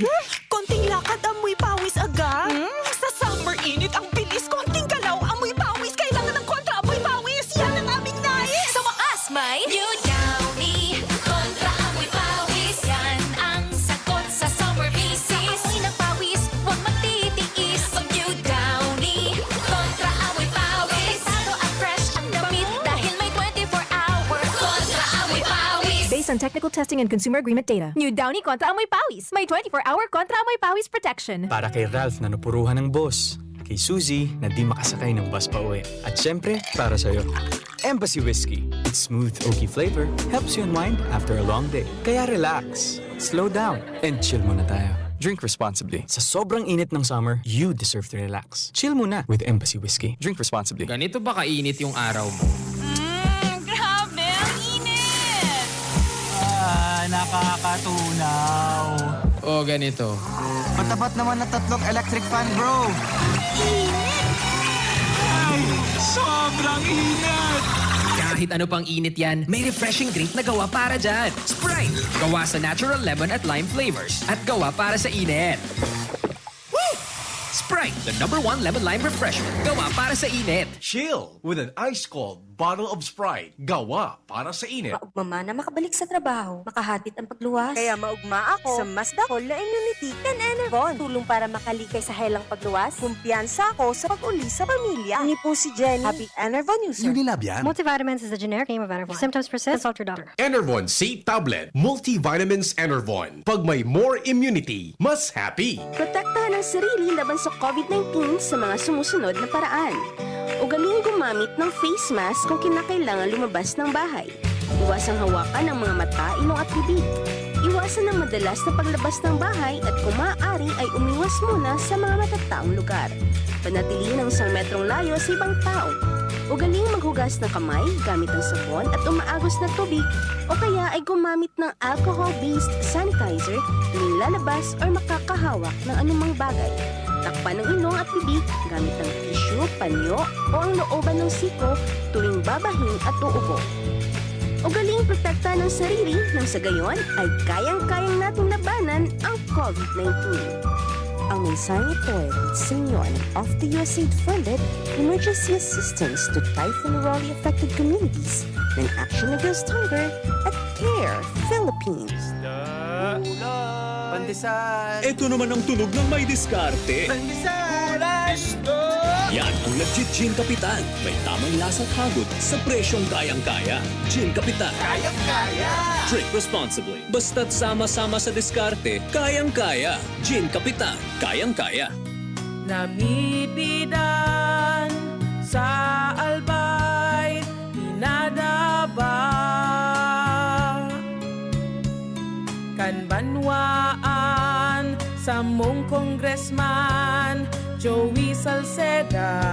Konting lakad, amoy pawis agad. Hmm? Sa summer init, ang bilis. Konting galaw, amoy pawis. Kailangan ng kontra amoy pawis. Yan ang aming nais. Sa wakas, may New Downy Kontra Amoy Pawis. Yan ang sagot sa summer misis. Sa amoy ng pawis, huwag magtitig. Technical testing and consumer agreement data. New Downy Kontra Amoy Pawis. May twenty-four hour Kontra Amoy Pawis protection. Para kay Ralph na napuruhan ng boss. Kay Suzy na di makasakay ng bus pa uwi. At syempre, para sa'yo. Embassy Whiskey. Its smooth, oaky flavor helps you unwind after a long day. Kaya relax, slow down, and chill muna tayo. Drink responsibly. Sa sobrang init ng summer, you deserve to relax. Chill muna with Embassy Whiskey. Drink responsibly. Ganito ba kainit yung araw mo? Mm, grabe! Ang init! Ah, nakakatunaw. O ganito. Matapat naman na tatlong electric fan, bro. Ay, sobrang init! Kahit ano pang init yan, may refreshing drink na gawa para dyan. Sprite! Gawa sa natural lemon at lime flavors at gawa para sa init. Woo! Sprite, the number one lemon lime refreshment. Gawa para sa init. Chill with an ice-cold bottle of Sprite. Gawa para sa init. Maugma man na makabalik sa trabaho, makahatid ang pagluwas. Kaya maugma ako sa mas dakul na immunity kan Enervon. Tulong para makalikay sa helang pagluwas. Kumpiyansa ako sa pag-uli sa pamilya. Ini po si Jenny, happy Enervon user. Unilab yan. Multivitamins is the generic name of Enervon. If symptoms persist, consult your doctor. Enervon C Tablet, Multivitamins Enervon. Pag may more immunity, mas happy. Protektahan ang sarili laban sa COVID nineteen sa mga sumusunod na paraan. Ugaling gumamit ng face mask kung kinakailangan lumabas ng bahay. Iwasang hawakan ang mga mata, ilong at bibig. Iwasan ang madalas na paglabas ng bahay at kung maaari ay umiwas muna sa mga matataong lugar. Panatilihin ang isang metrong layo sa ibang tao. Ugaling maghugas ng kamay gamit ang sabon at umaagos na tubig o kaya ay gumamit ng alcohol-based sanitizer tuwing lalabas or makakahawak ng anumang bagay. Takpan ang ilong at bibig gamit ang tissue, panyo o ang looban ng siko tuwing babahin at uubo. Ugaling protektahan ang sarili nang sa gayon ay kayang-kayang nating labanan ang COVID nineteen. Ang mensaheng ito ay hatid sa inyo ng Off the U S A I D funded Emergency Assistance to Typhoon Rolly Affected Communities ng Action Against Hunger at CARE Philippines. Pandesal. Ito naman ang tunog ng may diskarte. Pandesal. Yan ang nagji-Gin Kapitan. May tamang lasa at hagod sa presyong kayang-kaya. Gin Kapitan. Kayang-kaya. Drink responsibly. Basta't sama-sama sa diskarte, kayang-kaya. Gin Kapitan. Kayang-kaya. Namipidan sa Albay, pinadaba kan banwaan samong Congressman Joey Salceda.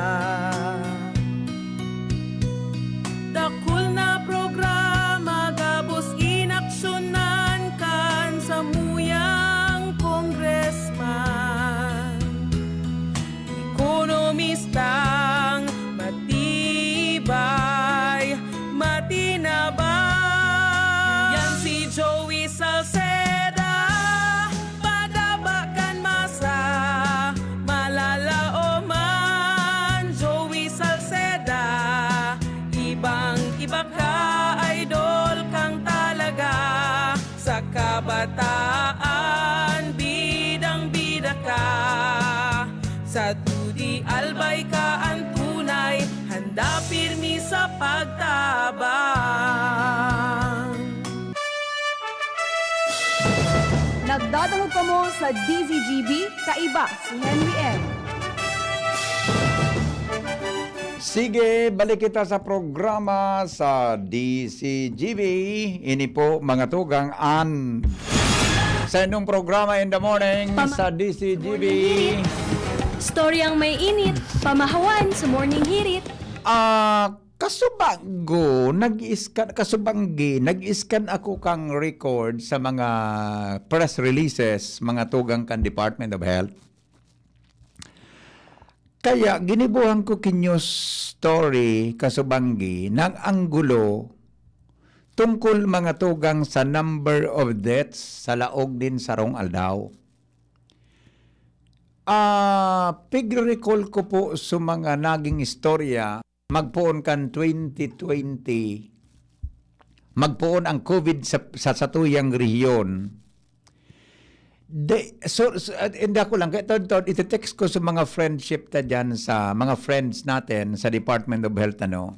Dakul na programa gabos inaksyonan kan samuyang congressman. Ekonomistang matibay, matinabang. Yan si Joey Salceda, padaba kan masa, malalaoman. Joey Salceda, ibang-iba ka, idol kang talaga. Sa kabataan, bidang-bida ka. Sa dudi, Albay ka an tunay, handa pirmi sa pagtabang. Nagdadangog kamo sa D Z G B, kaiba si Henry M. Sige, balik kita sa programa sa D Z G B. Ini po, mga tugang, an sa inyong programa in the morning Pama- sa D Z G B. Storyang may init, pamahawan sa Morning Hirit. Ah, kasubanggo, nag-iskan, kasubanggi, nag-iskan ako kang record sa mga press releases, mga tugang kan Department of Health. Kaya ginibuhan ko ki news story, kasubanggi, nang anggulo tungkol mga tugang sa number of deaths sa laog nin sarong aldaw. Ah, pigre-recall ko po sa mga naging istorya, magpoon kan twenty twenty, magpoon ang COVID sa, sa satuyang rehiyon. De, so, so, ah, hindi ako lang, kaya taon-taon, iti-text ko sa mga friendship ta dyan, sa mga friends natin sa Department of Health, ano.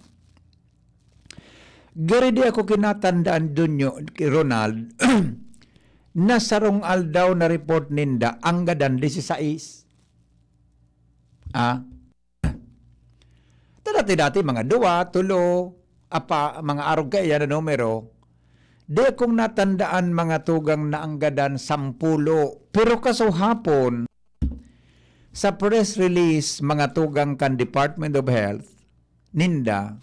Garo di ako kinatandaan, Donyo, Ronald, na sarong aldaw na report ninda, anggadan disisais. Ah? Ta dati-dati, mga duwa, tulo, apa, mga arog kaiyan na numero. Di akong natandaan, mga tugang, na anggadan sampulo. Pero kasuhapon, sa press release, mga tugang, kan Department of Health, ninda,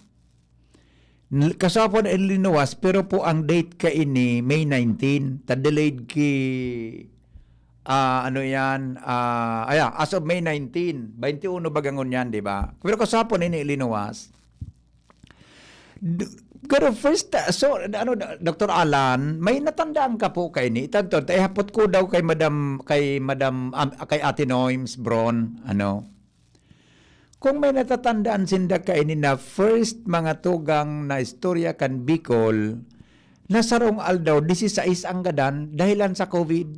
n-, kasuhapon ilinuwas, pero po ang date kaini, May nineteen. Ta delayed ki, ah, ano yan, ah, aya, as of May nineteen, twenty-one baga ngunyan, di ba? Pero kasuhapon ini ilinuwas. D-, pero first, ah, so, ano, Doctor Alan, may natandaan ka po kaini? Tanto, ta ihapot ko daw kay Madam, kay Madam, am-, kay Ate Noims Bron, ano? Kung may natatandaan sinda kaini na first, mga tugang, na istorya kan Bicol, na sarong aldaw, disisais anggadan dahilan sa COVID.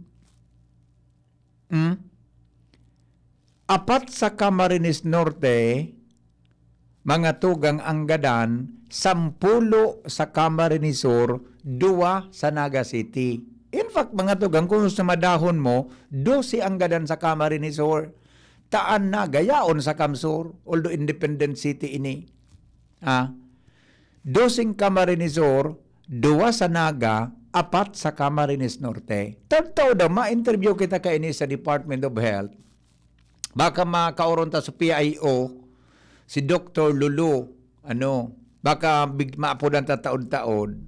Hmm? Apat sa Camarines Norte, mga tugang, anggadan, sampulo sa Camarines Sur, duwa sa Naga City. In fact, mga tugang, kung sumadahon mo, dose anggadan sa Camarines Sur. Ta an Naga yaon sa CamSur, although independent city ini. Ah, doseng Camarines Sur, duwa sa Naga, apat sa Camarines Norte. Tagtao daw, ma-interview kita kaini sa Department of Health. Baka makaoron ta sa P I O, si Doktor Lulu, ano, baka big-, maapodan ta taod-taod.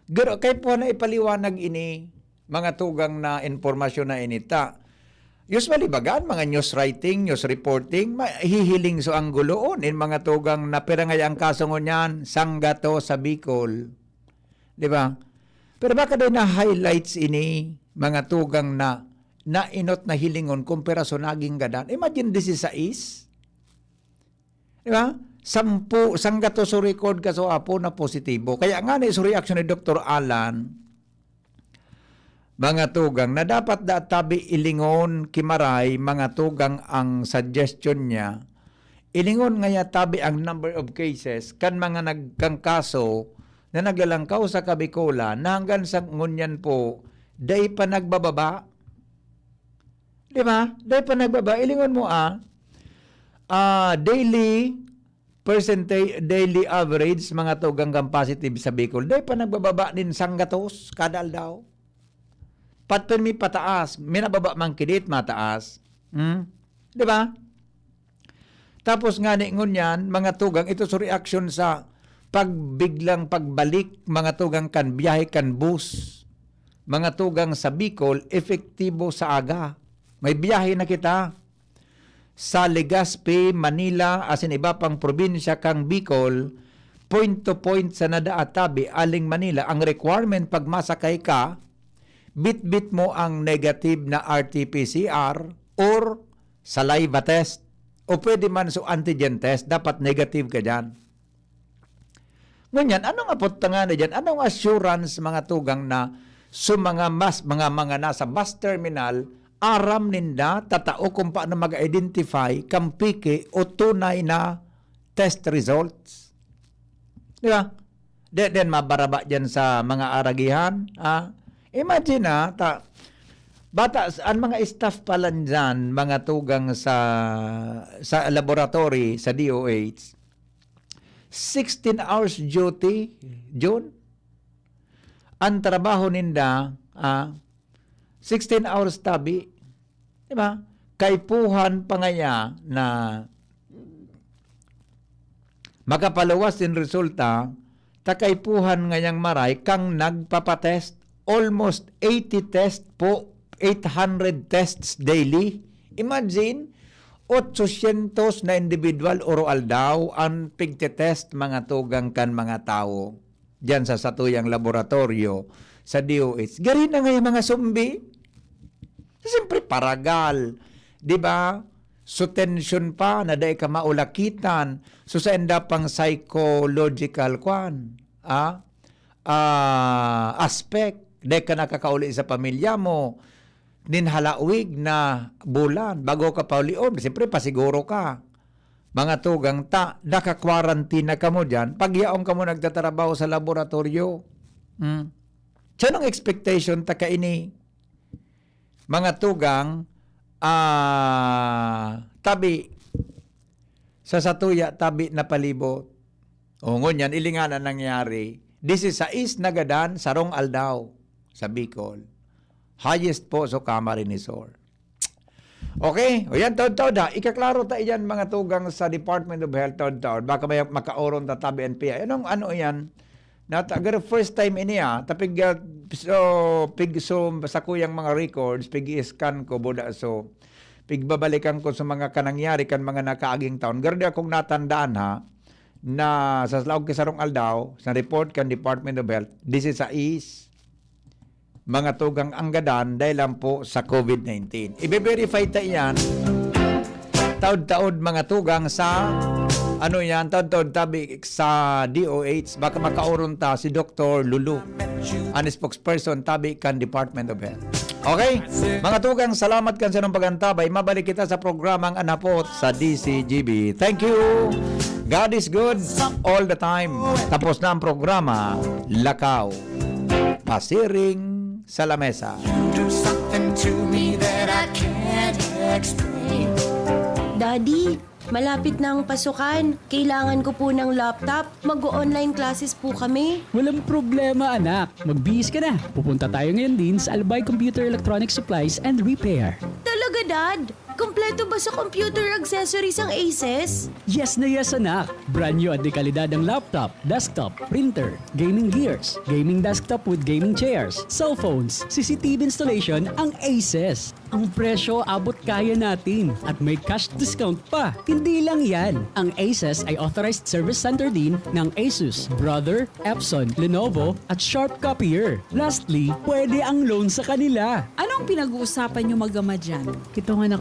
Garo, kay po na ipaliwanag ini, mga tugang, na impormasyon na ini ta. Usually, baga, an mga news writing, news reporting, mahihiling so angguloon, in mga tugang na pira ngaya ang kaso ngunyan, sanggato sa Bicol. Di ba? Pero baka daw na-highlights ini, mga tugang, na nainot na hilingon kung pira so naging gadan. Imagine, disisais. Di ba? Sampu, sanggato so record kasuhapon na positibo. Kaya nga ni so reaksyon ni Doktor Alan, mga tugang, na dapat da tabi ilingon ki maray, mga tugang, ang suggestion niya. Ilingon ngaya tabi ang number of cases kan mga nagkangkaso na naglalangkaw sa Kabikolan na hanggang sa ngunyan po, dai pa nagbababa. Di ba? Dai pa nagbaba. Ilingon mo, ah, ah, daily percentage, daily average, mga tugang, kan positive sa Bicol. Dai pa nagbababa nin sanggatos kada aldaw. Patpin mi pataas, minababa man kidit, mataas. Hmm? Di ba? Tapos ngani ngunyan, mga tugang, ito so reaksyon sa pagbiglang pagbalik, mga tugang, kan biyahe kan bus. Mga tugang, sa Bicol, epektibo sa aga. May biyahe na kita sa Legazpi, Manila, asin iba pang probinsya kan Bicol, point to point sa nadaatabi aling Manila. Ang requirement pag masakay ka, bitbit mo ang negative na R T P C R or saliva test. O pwede man so antigen test, dapat negative ka diyan. Ngunyan, anong apot ta ngani diyan? Anong assurance, mga tugang, na so mga mas, mga, mga nasa bus terminal, aram ninda, tatao kung paano mag-identify kan peke o tunay na test results? Di ba? Di, then mabaraba diyan sa mga aragihan, ah. Imagine, ah, ta-, bata, an mga staff pa lang diyan, mga tugang sa, sa laboratory, sa D O H, sixteen hours duty, Jun. Ang trabaho ninda, ah, sixteen hours tabi. Di ba? Kaipuhan pa ngaya na makapaluwas nin resulta, ta kaipuhan ngayang maray kang nagpapatest. Almost eighty test po, eight hundred tests daily. Imagine, otsosyentos na individual oro-aldaw an pigte-test, mga tugang, kan mga tawo diyan sa satuyang laboratoryo sa D O H. Gari na nga yung mga sumbi. Siyempre, paragal. Di ba? So, tension pa na dai ka maulakitan. So, sa enda pang psychological, kwan, ah, ah, aspect, dai ka nakakauli sa pamilya mo, nin halawig na bulan, bago ka paulion, siyempre, pasiguro ka. Mga tugang, ta, naka-quarantine na kamo diyan, pagyaon kamo nagtatrabaho sa laboratoryo. Hmm. So, anong expectation ta kaini? Mga tugang, ah, tabi, sa satuya, tabi na palibot. O, ngunyan, ili ngani an nangyari. Disisais na gadan, sarong aldaw sa Bicol. Highest po sa Camarines Sur. Okay, o yan, taod-taod ha. Ikaklaro ta iyan, mga tugang sa Department of Health, taod-taod. Baka may makaoron ta tabi N P I. Anong, ano yan? Nata, garo first time ini, ah. Tapig, ah, so, pig, so, sa kuyang mga records, pig-scan ko, buda. So, pigbabalikan ko sa mga kanangyari kan mga nakaaging taon. Garo di akong natandaan, ha, na sa laog ki sarong aldaw, sa report kan Department of Health, disisais mga tugang ang gadan dahil lang po sa COVID nineteen. Ibe-verify ta iyan, taod-taod, mga tugang, sa, ano yan, taod-taod tabi sa D O H, baka makaoron ta si Doktor Lulu, an spokesperson tabi kan Department of Health. Okay? Mga tugang, salamat kan sarong pag-antabay. Mabalik kita sa programang Anapot sa D C G B. Thank you. God is good all the time. Tapos na ang programa, Lakaw. Pasiring sa lamesa. You do something to me that I can't explain. Daddy, malapit na ang pasukan. Kailangan ko po ng laptop. Mag-online classes po kami. Walang problema, anak. Magbihis ka na. Pupunta tayo ngayon din sa Albay Computer Electronic Supplies and Repair. Talaga, Dad? Kompleto ba sa computer accessories ang Asus? Yes na yes, anak. Brand new at dekalidad ang laptop, desktop, printer, gaming gears, gaming desktop with gaming chairs, cellphones, C C T V installation ang Asus. Ang presyo abot kaya natin at may cash discount pa. Hindi lang yan. Ang Asus ay authorized service center din ng Asus, Brother, Epson, Lenovo at Sharp Copier. Lastly, pwede ang loan sa kanila. Anong pinag-uusapan nyo mag-ama dyan? Kitong anak